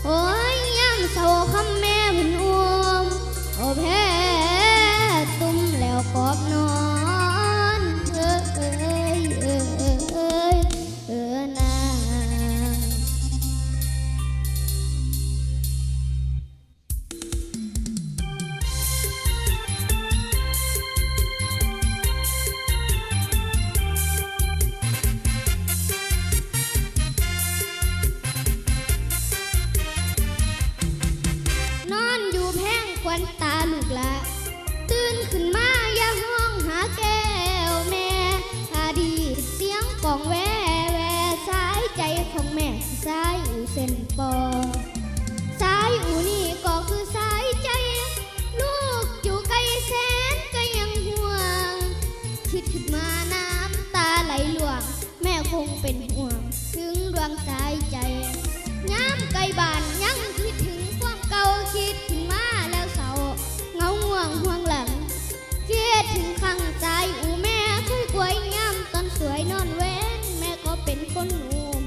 ໂອ້ຍ ຍາມເຊົ້າຄ່ຳແມ່ເພິ່ນອູ້ມ ເອົາແພຕຸ່ມແລ້ວກອບນອນ ເອີຍ ເອີຍ ເອີຍ ເອີຍ ເອີຍນາ. ນອນຢູ່ແພງຄວັນຕາລູກຫຼາ ຕື່ນຂຶ້ນມາຢ່າຮ້ອງຫາແກ້ວແມ່ ອະດີດສຽງກອງແວແວ ສາຍໃຈຂອງແມ່ ສາຍອູ່ເສັ້ນປໍ. ສາຍອູ່ນີ້ກໍຄືສາຍໃຈ ລູກຢູ່ໄກແສນກໍຍັງຫ່ວງ ຄິດຂຶ້ນມານ້ຳຕາໄຫຼລ່ວງ ແມ່ຄົງເປັນຫ່ວງເຖິງດວງສາຍໃຈ ຍາມໄກບ້ານຍັງຄິດເຖິງຄວາມເກົ່າ ຄິດຂຶ້ນມາແລ້ວເສົ້າ ເຫງົາງ່ວງຫ່ວງຫຼັງ ຄິດເຖິງຄັ້ງສາຍອູ່ແມ່ເຄີຍກວຍ ຍາມຕອນສວຍນອນເວັນ ແມ່ກໍເປັນຄົນອູ້ມ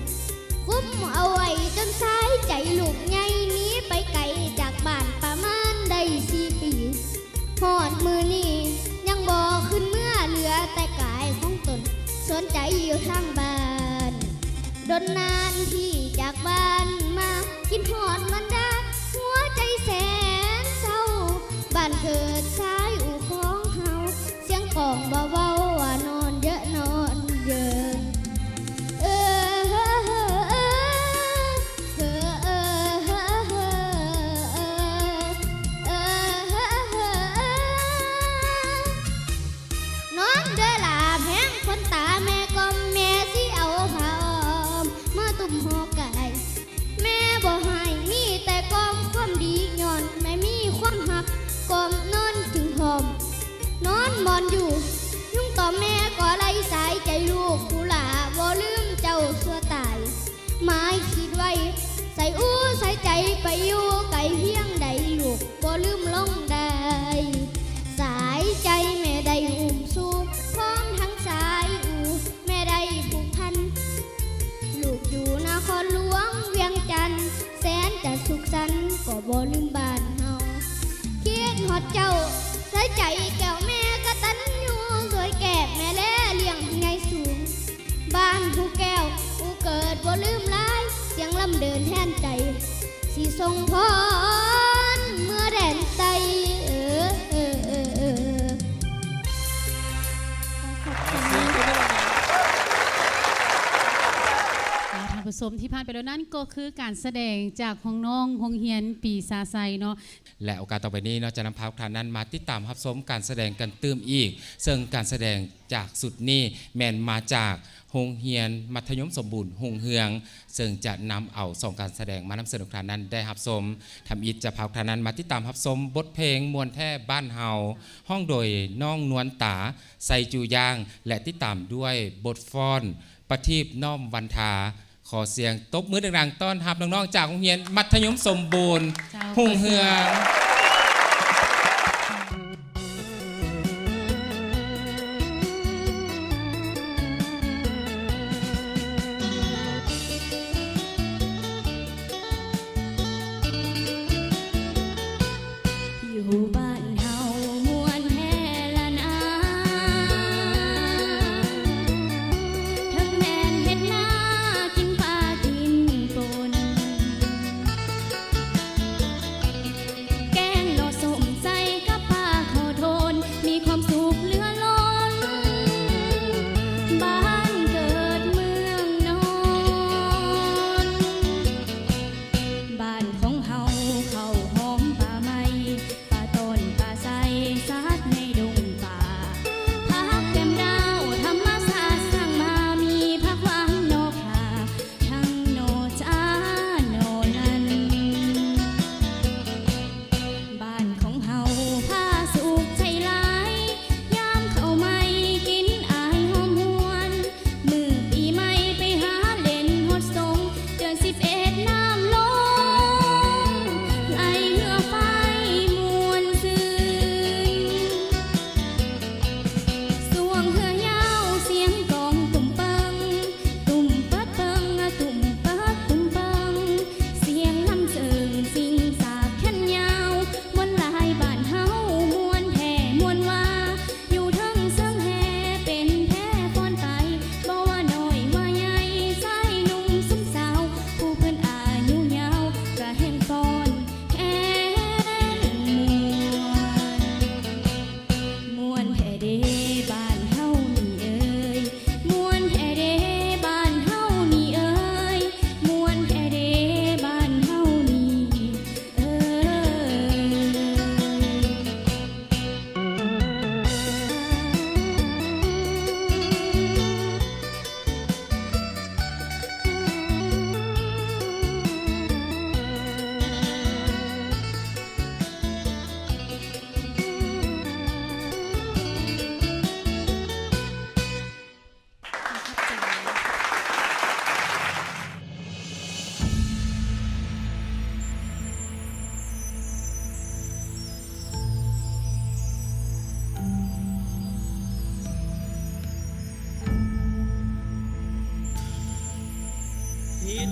ຄຸມເອົາໄວ້ຈົນສາຍໃຈລູກໃຫຍ່ໜີໄປໄກຈາກບ້ານປະມານໄດ້ສີ່ປີ ຮອດມື້ນີ້ຍັງບໍ່ຄືນເມືອ ເຫຼືອແຕ່ກາຍຂອງຕົນ ສວນໃຈຢູ່ທາງບ້ານ ດົນນານທີ່ຈາກບ້ານມາ ຄິດຮອດບັນດາຫົວໃຈແສນເສົ້າ ບ້ານເກີດສາຍອູ່ຂອງເຮົາ ສຽງກອງເບົາໆວ່ານອນເຢີນອນເຢີນ ເອີ ເອີ ເອີ ເອີ ນອນເດີຫຼ້າແພງຄົນຕາ ແມ່ກ່ອມ ແມ່ຊິເອົາຜ້າອ້ອມມາຕຸ້ມຫໍ່ກາຍ ແມ່ບໍ່ຮ້າຍມີແຕ່ກ່ອມຄວາມດີ ຍ້ອນແມ່ມີຄວາມຮັກ ກ່ອມນອນຈຶ່ງພ້ອມ ນອນໝອນຢູ່ ຍຸງຕອມແມ່ກໍໄລ່ສາຍໃຈລູກ ຜູ້ຫຼ້າບໍ່ລືມເຈົ້າຊົ່ວຕາຍ ໝາຍຄິດໄວ້ ສາຍອູ່ສາຍໃຈໄປຢູ່ໄກພຽງໃດ ລູກບໍ່ລືມລົງໄດ້ ສາຍໃຈແມ່ໄດ້ອຸ້ມຊູ ພ້ອມທັງສາຍອູ່ ແມ່ໄດ້ຜູກພັນ ລູກຢູ່ນະຄອນຫຼວງວຽງຈັນ ແສນຈະສຸກສັນກໍບໍ່ລືມບ້ານເຮົາ ຄິດຮອດເຈົ້າສາຍໃຈແກ້ວແມ່ ກະຕັນຍູຊ່ວຍແກບແມ່ແລລ້ຽງໃຫຍ່ສູງ ບ້ານພູແກ້ວອູ່ເກີດບໍ່ລືມລາຍ ສຽງລຳເດີນແທນໃຈ ຊິສົ່ງພອນເມືອແດນໃຕ້ ເອີ ເອີ ເອີ ເອີ. ທ່ານຜູ້ຊົມທີ່ຜ່ານໄປແລ້ວນັ້ນ ກໍຄືການສະແດງຈາກນ້ອງໆໂຮງຮຽນປີຊາໄຊເນາະ ແລະ ໂອກາດຕໍ່ໄປນີ້ເນາະ ຈະນຳພາທຸກທ່ານນັ້ນມາຕິດຕາມຮັບຊົມການສະແດງກັນຕື່ມອີກ ເຊິ່ງການສະແດງຈາກຊຸດນີ້ແມ່ນມາຈາກໂຮງຮຽນມັດທະຍົມສົມບູນຮຸ່ງເຮືອງ ເຊິ່ງຈະນຳເອົາສອງການສະແດງມານຳເສນທຸກທ່ານນັ້ນໄດ້ຮັບຊົມ. ທຳອິດຈະພາທຸກທ່ານນັ້ນມາຕິດຕາມຮັບຊົມບົດເພງມ່ວນແທ້ບ້ານເຮົາ ຮ້ອງໂດຍນ້ອງນວນຕາ ໄຊຈູຢ່າງ ແລະ ຕິດຕາມດ້ວຍບົດຟ້ອນປະທີບນ້ອມວັນທາ. ຂໍສຽງຕົບມືດັງໆຕ້ອນຮັບນ້ອງໆຈາກໂຮງຮຽນມັດທະຍົມສົມບູນຮຸ່ງເຮືອງ. ຢູ່ບ້ານເຮົາມ່ວນແທ້ລະນາ ເຖິງແມ່ນເຮັດນາກິນປາກິນປົນ ແກ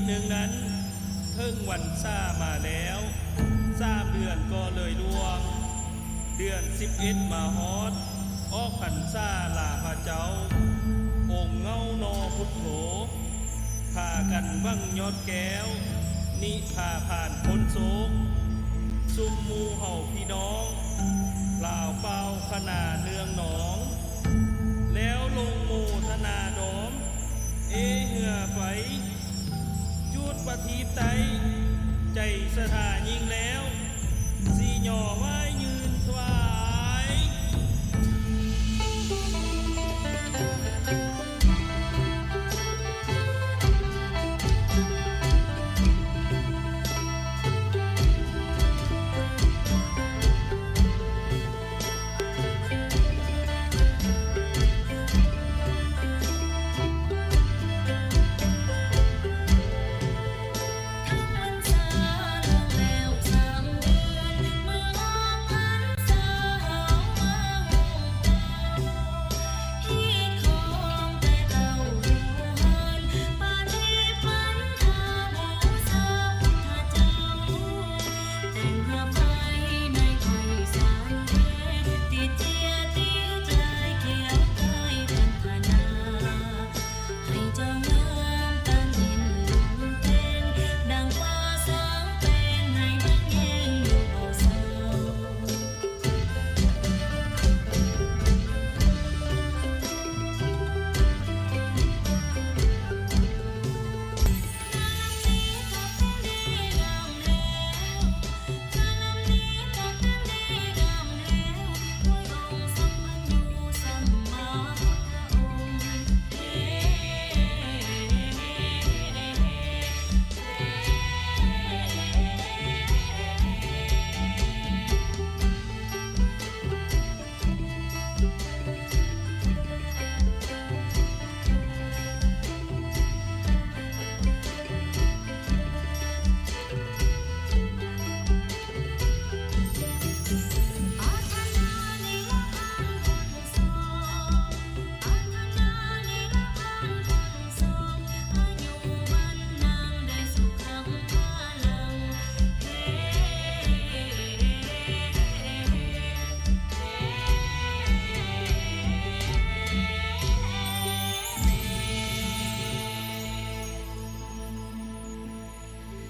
ໜຶ່ງນັ້ນ ເຖິງວັນຊາມາແລ້ວ ສາມເດືອນກໍເລີຍລ່ວງ ເດືອນສິບເອັດມາຮອດ ອອກພັນສາລາພະເຈົ້າ ອົງເງົາໜໍ່ພຸດໂທ ພາກັນຫວັງຍອດແກ້ວ ນິພາພານພົ້ນໂສກ ຊຸມໝູ່ເຮົາພີ່ນ້ອງ ລາວປ່າວຄະນາເນືອງນອງ ແລ້ວລົງໂມທະນາດອມ ເອເຮືອໄຟ ຈູດປະທີບໄຕ້ ໃຈສະຖາຍິ່ງແລ້ວ ຊິຍໍໄຫວ້ຍື່ນຖວາຍ.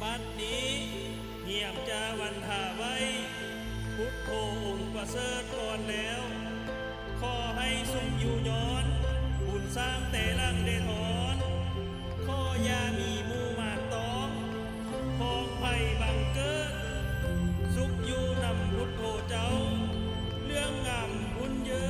ບັດນີ້ ຮຽມຈາວັນທາໄວ້ ພຸດໂທອົງປະເສີດກ່ອນແລ້ວ ຂໍໃຫ້ສຸກຢູ່ຍ້ອນ ບຸນສ້າງແຕ່ຫຼັງແດ່ທອນ ຂໍຢ່າມີໝູ່ມານຕ້ອງ ຂອງໃຜບັງເກີດ ສຸກຢູ່ນຳພຸດໂທເຈົ້າ ເລື່ອງງາມບຸນເຢີ.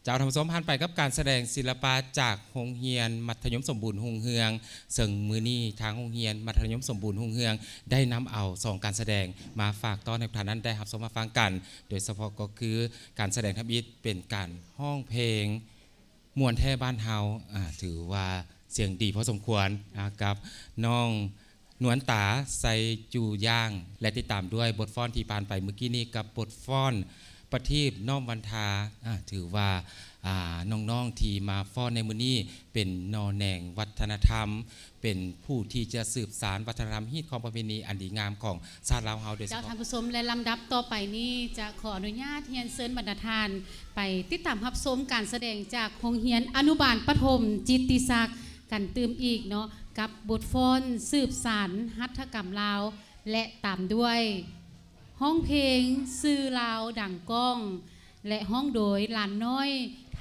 ເຈົ້າ ທ່ານຜູ້ຊົມ ຜ່ານໄປກັບການສະແດງສິລະປະຈາກໂຮງຮຽນມັດທະຍົມສົມບູນຮຸ່ງເຮືອງ, ເຊິ່ງມື້ນີ້ທາງໂຮງຮຽນມັດທະຍົມສົມບູນຮຸ່ງເຮືອງ ໄດ້ນຳເອົາສອງການສະແດງມາຝາກຕ້ອນໃຫ້ທ່ານນັ້ນໄດ້ຮັບຊົມຮັບຟັງກັນ, ໂດຍສະເພາະກໍຄືການສະແດງທຳອິດເປັນການຮ້ອງເພງ ມ່ວນແທ້ບ້ານເຮົາ, ອາ ຖືວ່າສຽງດີພໍສົມຄວນ ອາ ກັບນ້ອງນວນຕາ ໄຊຈູຢ່າງ ແລະ ຕິດຕາມດ້ວຍບົດຟ້ອນທີ່ຜ່ານໄປເມື່ອກີ້ນີ້ ກັບບົດຟ້ອນ ປະທີບ ນ້ອມວັນທາ ອາ ຖືວ່າ ອາ ນ້ອງໆທີ່ມາຟ້ອນໃນມື້ນີ້ ເປັນໜໍ່ແໜງວັດທະນະທຳ ເປັນຜູ້ທີ່ຈະສືບສານວັດທະນະທຳຮີດຄອງປະເພນີອັນດີງາມຂອງຊາດລາວເຮົາໂດຍສະເພາະ. ເຈົ້າ ທ່ານຜູ້ຊົມ ແລະ ລຳດັບຕໍ່ໄປນີ້ຈະຂໍອະນຸຍາດຮຽນເຊີນບັນດາທ່ານ ໄປຕິດຕາມຮັບຊົມການສະແດງຈາກໂຮງຮຽນອະນຸບານປະຖົມຈິດຕິສັກກັນຕື່ມອີກເນາະ ກັບບົດຟ້ອນສືບສານຫັດຖະກຳລາວ ແລະ ຕາມດ້ວຍ ຮ້ອງເພງຊື່ລາວດັງກ້ອງ ແລະ ຮ້ອງໂດຍຫຼານນ້ອຍ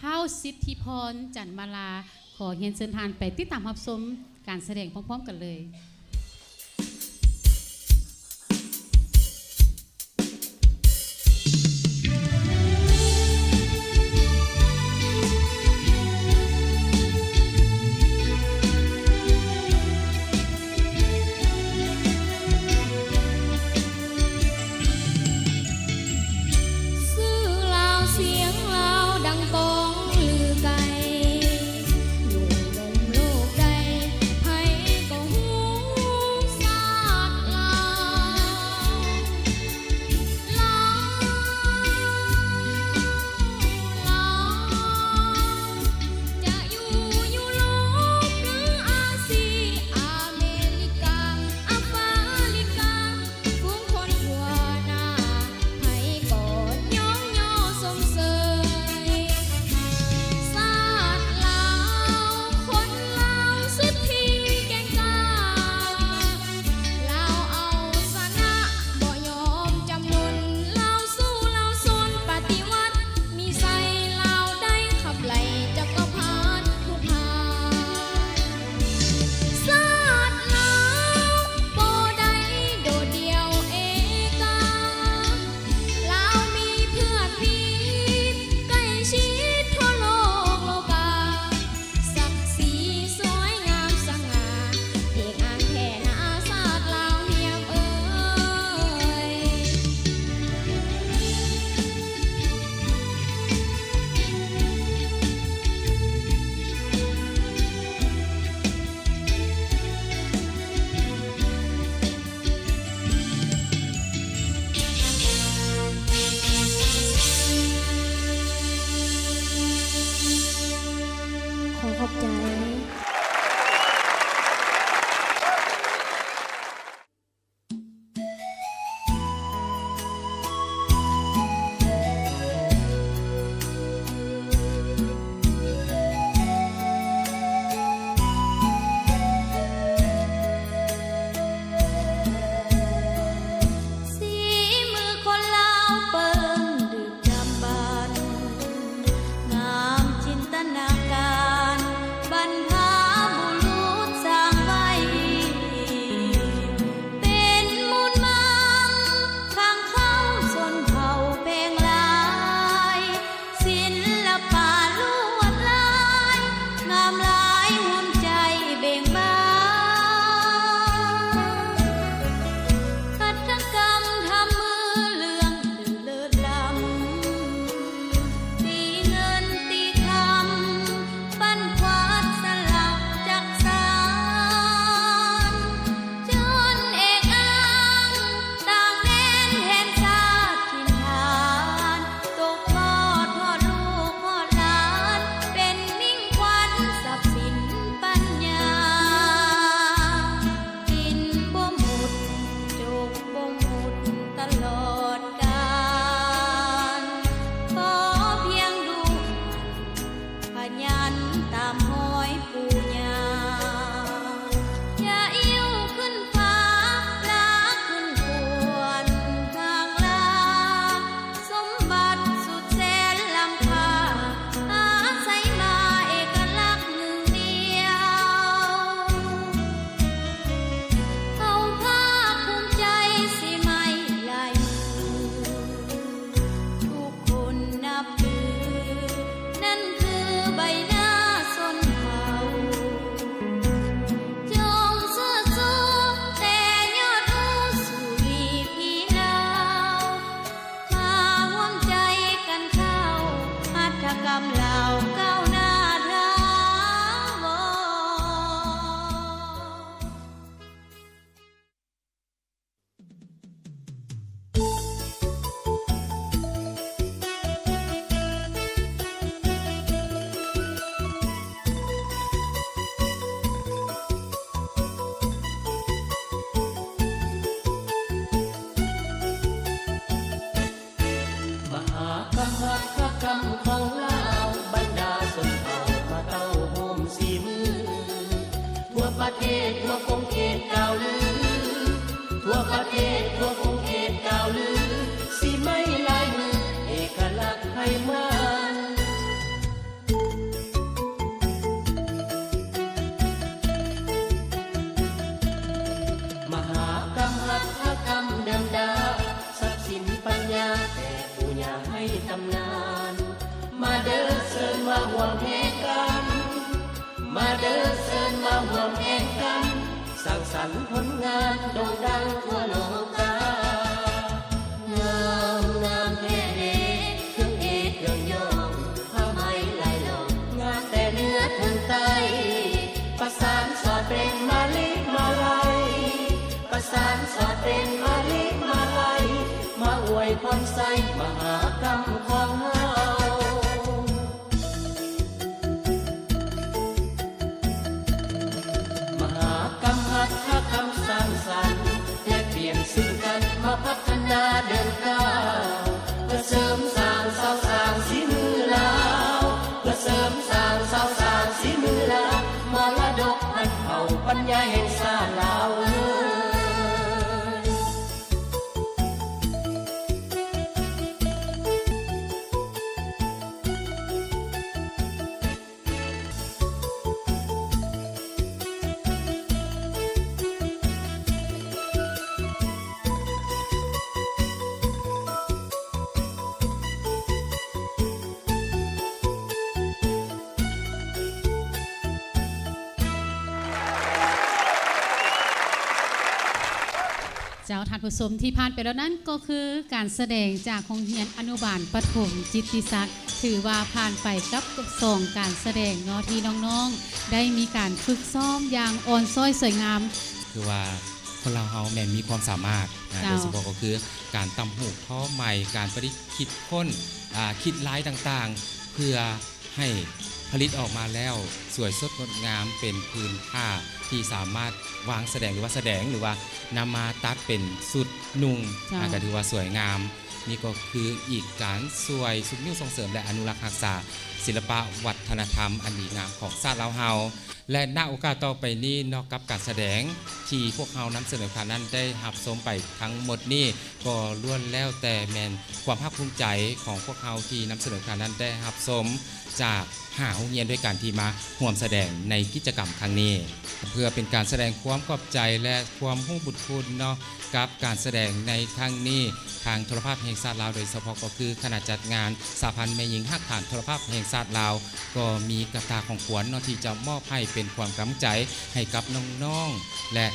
ທ້າວສິດທິພອນ ຈັນມາລາ. ຂໍຮຽນເຊີນທ່ານໄປຕິດຕາມຮັບຊົມການສະແດງພ້ອມໆກັນເລີຍ. ຊື່ລາວ ສຽງລາວ ດັງກ້ອງລືໄກ ຢູ່ມຸມໂລກໃດ ໃຜກໍຮູ້ຊາດລາວ. ລາວ ລາວ ຈະຢູ່ຢູໂຣບ ຫຼື ອາຊີ ອາເມລິກາ ອາຟຣິກາ ຝູງຄົນທົ່ວໜ້າ ໃຜກໍຍ້ອງຍໍຊົມເຊີຍ. ຊາດລາວ ຄົນລາວສຸດທີ່ແກ່ງກ້າ ລາວເອົາຊະນະ ບໍ່ຍອມຈຳນົນ ລາວສູ້ລາວຊົນປະຕິວັດ ມີໄຊລາວໄດ້ຂັບໄລ່ຈັກກະພັດຜູ້ພານ. ຊາດລາວບໍ່ໄດ້ໂດດດ່ຽວເອກາ ລາວມີເພື່ອນມິດໃກ້ຊິດທົ່ວໂລກໂລກາ ສັກສີສວຍງາມສະຫງ່າ ເອກອານແທ້ນາຊາດລາວຮຽມເອີຍ. ຂໍຂອບໃຈ. ສີມືຄົນລາວເປີ້ງດຶກດຳບັນ ງາມຈິນຕະນາການ ບັນພະບຸລຸດສ້າງໄວ້ ເປັນມູນມັງ ຂ້າງເຂົາຊົນເຜົ່າແພ່ງຫຼາຍ ສິນລະປະລວດລາຍ ງາມຫຼາຍຮຸນໃຈເບັ່ງບານ ຫັດຖະກຳທຳມືເລື່ອງລືເລີດລ້ຳ ຕີເງິນຕີຄຳ ປັ້ນຂວັນສະຫຼັກຈັກສານ ຈົນເອກອ້າງຕ່າງແດນແທນຊາດຖິ່ນຖານ ຕົກທອດຮອດລູກຮອດຫຼານ ເປັນມິ່ງຂວັນຊັບສິນປັນຍາ ກິນບໍ່ໝົດ ຈົກບໍ່ໝົດຕະຫຼອດການ ຂໍພຽງລູກ ຂະຫຍັນຕາມຮອຍປູ່ຍ່າ ຢ່າອິ້ວຂຶ້ນຟ້າ ລາກຂຶ້ນຄວນຫ່າງລາ ສົມບັດສຸດແສນລ້ຳຄ່າ ອາໄສມາເອກະລັກໜຶ່ງດຽວ ເຮົາພາກພູມໃຈຊິໄໝ້ລາຍມື ທຸກຄົນນັບຖື ນັ້ນຄືໃບໜ້າຊົນເຜົ່າ ຈົ່ງເຊີດຊູແຕ່ຍອດພູສູລີພີລາວ ມາຮ່ວມໃຈກັນເຂົ້າ ຫັດຖະກຳລາວກ້າວໜ້າຖາວອນ. ຄຳຂອງລາວ ບັນດາຊົນເຜົ່າມາເຕົ້າໂຮມສີມື ທົ່ວປະເທດ ທົ່ວຂົງເຂດກ່າວລື ທົ່ວປະເທດ ທົ່ວຂົງເຂດກ່າວລື ສີໄມ້ລາຍມື ເອກະລັກໄພມານ. ມະຫາກຳຫັດຖະກຳເດີມດາ ຊັບສິນປັນຍາແຕ່ປູ່ຍ່າໃຫ້ຕຳນານ. ມາເດີເຊີນມາຮ່ວມແຮງກັນ ມາເດີເຊີນມາຮ່ວມແຮງກັນ ສ້າງສັນຜົນງານໂດ່ງດັງທົ່ວໂລກາ. ງາມ ງາມແທ້ເດ ເຄື່ອງເອກເຄື່ອງຍ້ອງ ຜ້າໄໝລາຍລ້ອມ ງາມແຕ່ເໜືອເຖິງໃຕ້ ປະສານສອດເປັນມາລີມາໄລ ປະສານສອດເປັນມາລີມາໄລ ມາອວຍພອນໄຊມະຫາກຳຂອງເຮົາ. ມະຫາກຳຫັດຖະກຳສ້າງສັນ ແລກປ່ຽນຊຶ່ງກັນມາພັດທະນາເດີນກ້າວ ເພື່ອເສີມສ້າງເສົາສ້າງສີມືລາວ ເພື່ອເສີມສ້າງເສົາສ້າງສີມືລາວ ມໍລະດົກພັນເຜົ່າປັນຍາແຫ່ງຊາດລາວເອີຍ. ເຈົ້າ ທ່ານຜູ້ຊົມ ທີ່ຜ່ານໄປແລ້ວນັ້ນກໍຄືການສະແດງຈາກໂຮງຮຽນອະນຸບານປະຖົມຈິດຕິສັກ ຖືວ່າຜ່ານໄປກັບສອງການສະແດງເນາະ ທີ່ນ້ອງໆໄດ້ມີການຝຶກຊ້ອມຢ່າງອ່ອນຊ້ອຍສວຍງາມ. ຄືວ່າຄົນລາວເຮົາແມ່ນມີຄວາມສາມາດນະ ເຈົ້າ ໂດຍສະເພາະກໍຄືການຕ່ຳຫູກທໍໄໝ ການປະດິດຄິດຄົ້ນ ອາ ຄິດລາຍຕ່າງໆ ເພື່ອ ໃຫ້ຜະລິດອອກມາແລ້ວສວຍສົດງົດງາມ ເປັນພື້ນຜ້າທີ່ສາມາດວາງສະແດງ ຫຼືວ່າສະແດງ ຫຼືວ່ານຳມາຕັດເປັນຊຸດນຸ່ງ ເຈົ້າ ອາ ກໍຖືວ່າສວຍງາມ. ນີ້ກໍຄືອີກການຊ່ວຍຊຸກຍູ້ສົ່ງເສີມ ແລະ ອະນຸລັກຮັກສາສິລະປະວັດທະນະທຳອັນດີງາມຂອງຊາດລາວເຮົາ. ແລະ ນະໂອກາດຕໍ່ໄປນີ້ ນອກກັບການສະແດງທີ່ພວກເຮົານຳສະເໜີທ່ານນັ້ນໄດ້ຮັບຊົມໄປທັງໝົດນີ້ ກໍລ້ວນແລ້ວແຕ່ແມ່ນຄວາມພາກພູມໃຈຂອງພວກເຮົາທີ່ນຳສະເໜີທ່ານນັ້ນໄດ້ຮັບຊົມຈາກຫ້າໂຮງຮຽນດ້ວຍກັນທີ່ມາຮ່ວມສະແດງໃນກິດຈະກຳຄັ້ງນີ້. ເພື່ອເປັນການສະແດງຄວາມຂອບໃຈ ແລະ ຄວາມຮູ້ບຸນຄຸນເນາະ ກັບການສະແດງໃນຄັ້ງນີ້ ທາງໂທລະພາບແຫ່ງຊາດລາວ ໂດຍສະເພາະກໍຄືຄະນະຈັດງານສະຫະພັນແມ່ຍິງຮາກຖານໂທລະພາບແຫ່ງຊາດລາວ ກໍມີກະຕ່າຂອງຂວັນເນາະ ທີ່ຈະມອບໃຫ້ເປັນຄວາມກຳລັງໃຈໃຫ້ກັບນ້ອງໆ ແລະ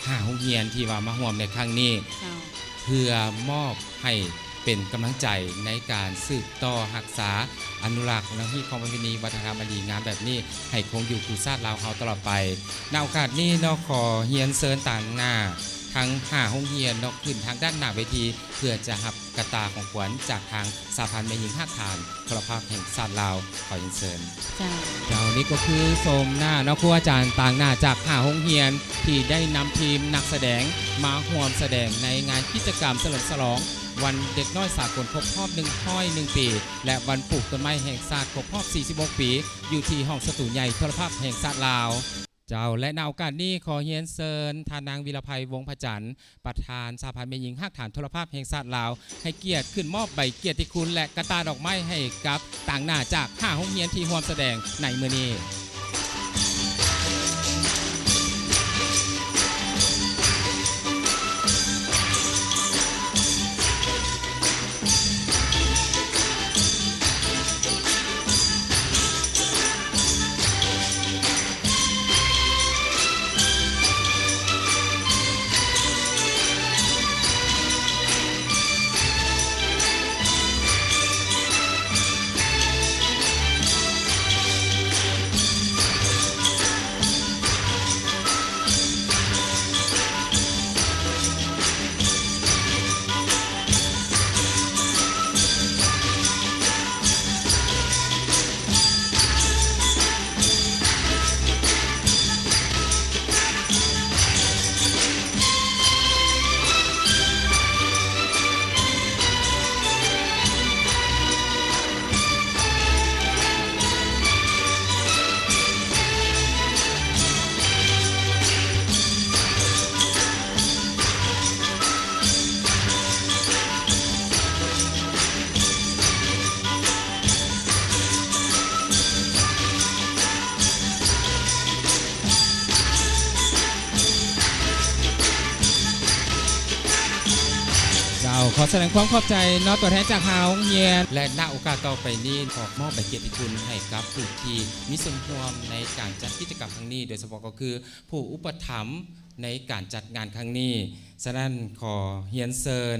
ຫ້າໂຮງຮຽນທີ່ວ່າມາຮ່ວມໃນຄັ້ງນີ້ ເຈົ້າ ເພື່ອມອບໃຫ້ເປັນກຳລັງໃຈໃນການສືບຕໍ່ຮັກສາ ອະນຸລັກ ແລະ ຮີດຄອງປະເພນີວັດທະນະທຳອັນດີງາມແບບນີ້ ໃຫ້ຄົງຢູ່ຄູ່ຊາດລາວເຮົາຕະຫຼອດໄປ. ນະໂອກາດນີ້ເນາະ ຂໍຮຽນເຊີນຕາງໜ້າທັງຫ້າໂຮງຮຽນເນາະ ຂຶ້ນທາງດ້ານໜ້າເວທີ ເພື່ອຈະຮັບກະຕ່າຂອງຂວັນຈາກທາງສະຫະພັນແມ່ຍິງຮາກຖານໂທລະພາບແຫ່ງຊາດລາວ. ຂໍຮຽນເຊີນ. ເຈົ້າ ເຈົ້າ ນີ້ກໍຄືໂສມໜ້າເນາະ ຄູອາຈານຕາງໜ້າຈາກຫ້າໂຮງຮຽນ ທີ່ໄດ້ນຳທີມນັກສະແດງມາຮ່ວມສະແດງໃນງານກິດຈະກຳສະເຫຼີມສະຫຼອງວັນເດັກນ້ອຍສາກົນຄົບຮອບໜຶ່ງຮ້ອຍໜຶ່ງປີ ແລະ ວັນປູກຕົ້ນໄມ້ແຫ່ງຊາດຄົບຮອບສີ່ສິບຫົກປີ ຢູ່ທີ່ຫ້ອງສະຕູໃຫຍ່ໂທລະພາບແຫ່ງຊາດລາວ. ເຈົ້າ ແລະ ນະໂອກາດນີ້ ຂໍຮຽນເຊີນທ່ານນາງ ວິລະໄພ ວົງພະຈັນ ປະທານສະຫະພັນແມ່ຍິງຮາກຖານໂທລະພາບແຫ່ງຊາດລາວ ໃຫ້ກຽດຂຶ້ນມອບໃບກຽດຕິຄຸນ ແລະ ກະຕ່າດອກໄມ້ໃຫ້ກັບຕາງໜ້າຈາກຫ້າໂຮງຮຽນທີ່ຮ່ວມສະແດງໃນມື້ນີ້. ຂໍສະແດງຄວາມຂອບໃຈເນາະ ຕົວແທນຈາກຫ້າໂຮງຮຽນ ແລະ ນະໂອກາດຕໍ່ໄປນີ້ ຂໍມອບໃບກຽດຕິຄຸນໃຫ້ກັບຜູ້ທີ່ມີສ່ວນຮ່ວມໃນການຈັດກິດຈະກຳຄັ້ງນີ້ ໂດຍສະເພາະກໍຄືຜູ້ອຸປະຖຳໃນການຈັດງານຄັ້ງນີ້. ສະນັ້ນ ຂໍຮຽນເຊີນ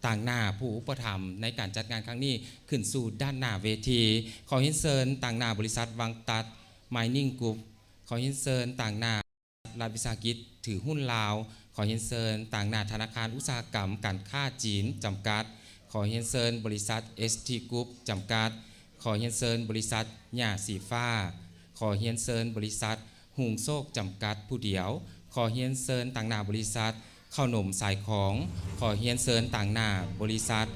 ຕາງໜ້າຜູ້ອຸປະຖຳໃນການຈັດງານຄັ້ງນີ້ ຂຶ້ນສູ່ດ້ານໜ້າເວທີ. ຂໍຮຽນເຊີນຕາງໜ້າບໍລິສັດວັງຕັດ Mining Group. ຂໍຮຽນເຊີນຕາງໜ້າ ລັດວິສາຫະກິດຖືຫຸ້ນລາວ. ຂໍຮຽນເຊີນຕາງໜ້າທະນາຄານອຸດສາຫະກຳການຄ້າຈີນຈຳກັດ. ຂໍຮຽນເຊີນບໍລິສັດ ເອສທີ Group ຈຳກັດ. ຂໍຮຽນເຊີນບໍລິສັດຫຍ້າສີຟ້າ. ຂໍຮຽນເຊີນບໍລິສັດຮຸ່ງໂຊກຈຳກັດຜູ້ດຽວ. ຂໍຮຽນເຊີນຕາງໜ້າບໍລິສັດເຂົ້າໜົມສາຍຂອງ. ຂໍຮຽນເຊີນຕາງໜ້າບໍລິສັດ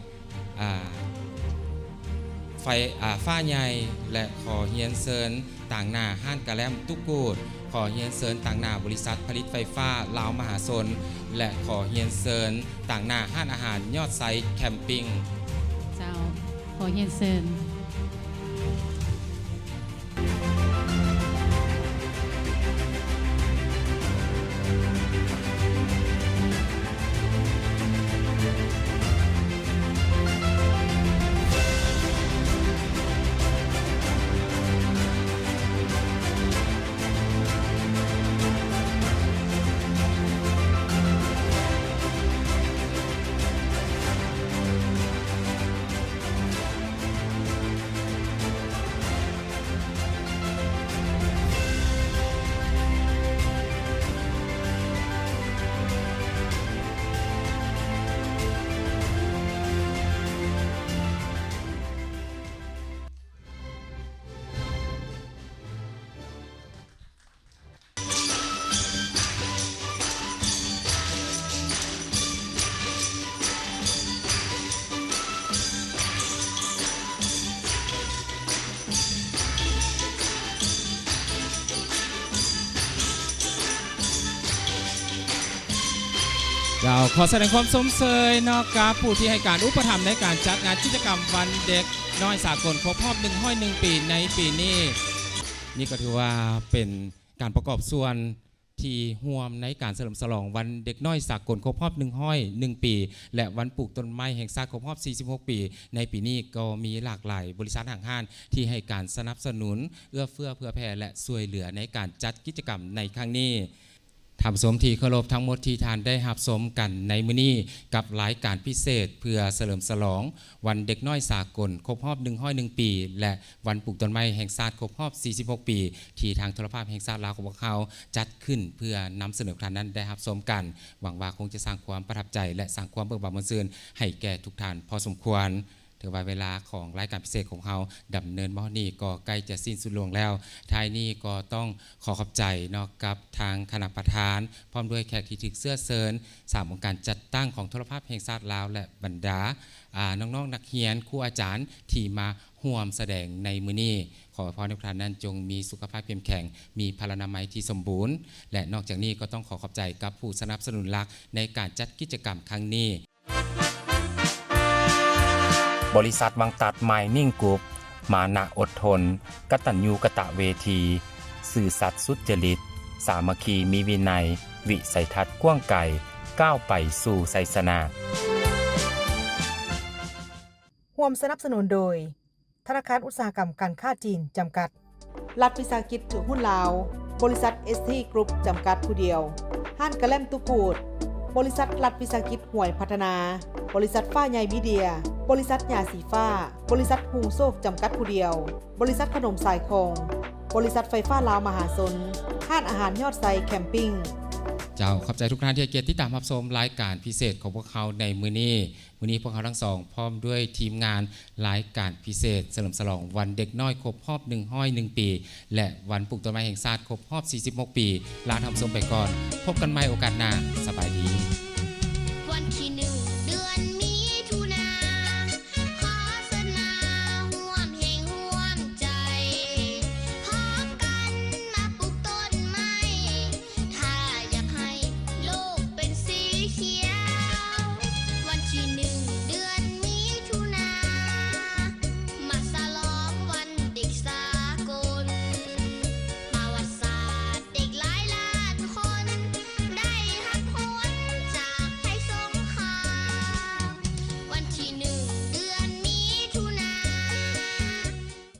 ອາ ໄຟ ອາ ຟ້າໃຫຍ່ ແລະ ຂໍຮຽນເຊີນຕາງໜ້າຮ້ານກະແລັມຕຸກູດ. ຂໍຮຽນເຊີນຕາງໜ້າບໍລິສັດຜະລິດໄຟຟ້າລາວມະຫາຊົນ ແລະ ຂໍຮຽນເຊີນຕາງໜ້າຮ້ານອາຫານຍອດໄຊແຄມປິງ. ເຈົ້າ ຂໍຮຽນເຊີນ. ເຈົ້າ ຂໍສະແດງຄວາມຊົມເຊີຍເນາະ ກັບຜູ້ທີ່ໃຫ້ການອຸປະຖຳໃນການຈັດງານກິດຈະກຳວັນເດັກນ້ອຍສາກົນຄົບຮອບໜຶ່ງຮ້ອຍໜຶ່ງປີໃນປີນີ້. ນີ້ກໍຖືວ່າເປັນການປະກອບສ່ວນ ທີ່ຮ່ວມໃນການສະເຫຼີມສະຫຼອງວັນເດັກນ້ອຍສາກົນຄົບຮອບໜຶ່ງຮ້ອຍໜຶ່ງປີ ແລະ ວັນປູກຕົ້ນໄມ້ແຫ່ງຊາດຄົບຮອບສີ່ສິບຫົກປີໃນປີນີ້ ກໍມີຫຼາກຫຼາຍບໍລິສັດຫ້າງຮ້ານທີ່ໃຫ້ການສະໜັບສະໜູນ ເອື້ອເຟື້ອເຜື່ອແຜ່ ແລະ ຊ່ວຍເຫຼືອໃນການຈັດກິດຈະກຳໃນຄັ້ງນີ້. ທ່ານຜູ້ຊົມທີ່ເຄົາລົບ, ທັງໝົດທີ່ທ່ານໄດ້ຮັບຊົມກັນໃນມື້ນີ້ ກັບລາຍການພິເສດເພື່ອສະເຫຼີມສະຫຼອງ ວັນເດັກນ້ອຍສາກົນຄົບຮອບໜຶ່ງຮ້ອຍໜຶ່ງປີ ແລະ ວັນປູກຕົ້ນໄມ້ແຫ່ງຊາດຄົບຮອບສີ່ສິບຫົກປີ ທີ່ທາງໂທລະພາບແຫ່ງຊາດລາວຂອງພວກເຮົາຈັດຂຶ້ນເພື່ອນຳສະເໜີໃຫ້ທ່ານນັ້ນໄດ້ຮັບຊົມກັນ. ຫວັງວ່າຄົງຈະສ້າງຄວາມປະທັບໃຈ ແລະ ສ້າງຄວາມເບີກບານມ່ວນຊື່ນໃຫ້ແກ່ທຸກທ່ານພໍສົມຄວນ. ຖືວ່າເວລາຂອງລາຍການພິເສດຂອງເຮົາດຳເນີນມາຮອດນີ້ກໍໃກ້ຈະສິ້ນສຸດລົງແລ້ວ. ທ້າຍນີ້ກໍຕ້ອງ ຂໍຂອບໃຈເນາະ ກັບທາງຄະນະປະທານ ພ້ອມດ້ວຍແຂກທີ່ຖືກເຊື້ອເຊີນ, ສາມອົງການຈັດຕັ້ງຂອງໂທລະພາບແຫ່ງຊາດລາວ ແລະ ບັນດາ ອາ ນ້ອງໆນັກຮຽນ, ຄູອາຈານທີ່ມາຮ່ວມສະແດງໃນມື້ນີ້. ຂໍອວຍພອນໃຫ້ທຸກທ່ານນັ້ນຈົ່ງມີສຸຂະພາບເຂັ້ມແຂງ, ມີພະລານາໄມທີ່ສົມບູນ ແລະ ນອກຈາກນີ້ກໍຕ້ອງຂໍຂອບໃຈກັບຜູ້ສະໜັບສະໜູນຫຼັກໃນການຈັດກິດຈະກຳຄັ້ງນີ້. ບໍລິສັດວັງຕັດ Mining Group ມານະອົດທົນ, ກະຕັນຍູກະຕະເວທີ, ຊື່ສັດສຸດຈະລິດ, ສາມັກຄີມີວິໄນ, ວິໄສທັດກວ້າງໄກ, ກ້າວໄປສູ່ໄຊຊະນະ. ຮ່ວມສະໜັບສະໜູນໂດຍ ທະນາຄານອຸດສາຫະກຳການຄ້າຈີນຈຳກັດ, ລັດວິສາຫະກິດຖືຫຸ້ນລາວ, ບໍລິສັດ ເອສທີ Group ຈຳກັດຜູ້ດຽວ, ຮ້ານກະແລັມຕຸກູດ, ບໍລິສັດລັດວິສາຫະກິດຫວຍພັດທະນາ, ບໍລິສັດຟ້າໃຫຍ່ມີເດຍ, ບໍລິສັດຫຍ້າສີຟ້າ, ບໍລິສັດຮຸ່ງໂຊກຈຳກັດຜູ້ດຽວ, ບໍລິສັດເຂົ້າໜົມສາຍຂອງ, ບໍລິສັດໄຟຟ້າລາວມະຫາຊົນ, ຮ້ານອາຫານຍອດໄຊແຄມປິງ. ເຈົ້າ, ຂອບໃຈທຸກທ່ານທີ່ໃຫ້ກຽດຕິດຕາມຮັບຊົມລາຍການພິເສດຂອງພວກເຮົາໃນມື້ນີ້. ມື້ນີ້ພວກເຮົາທັງສອງ ພ້ອມດ້ວຍທີມງານລາຍການພິເສດ ສະເຫຼີມສະຫຼອງວັນເດັກນ້ອຍຄົບຮອບໜຶ່ງຮ້ອຍໜຶ່ງປີ ແລະ ວັນປູກຕົ້ນໄມ້ແຫ່ງຊາດຄົບຮອບສີ່ສິບຫົກປີ ລາທ່ານຜູ້ຊົມໄປກ່ອນ. ພົບກັນໃໝ່ໂອກາດໜ້າ. ສະບາຍດີ.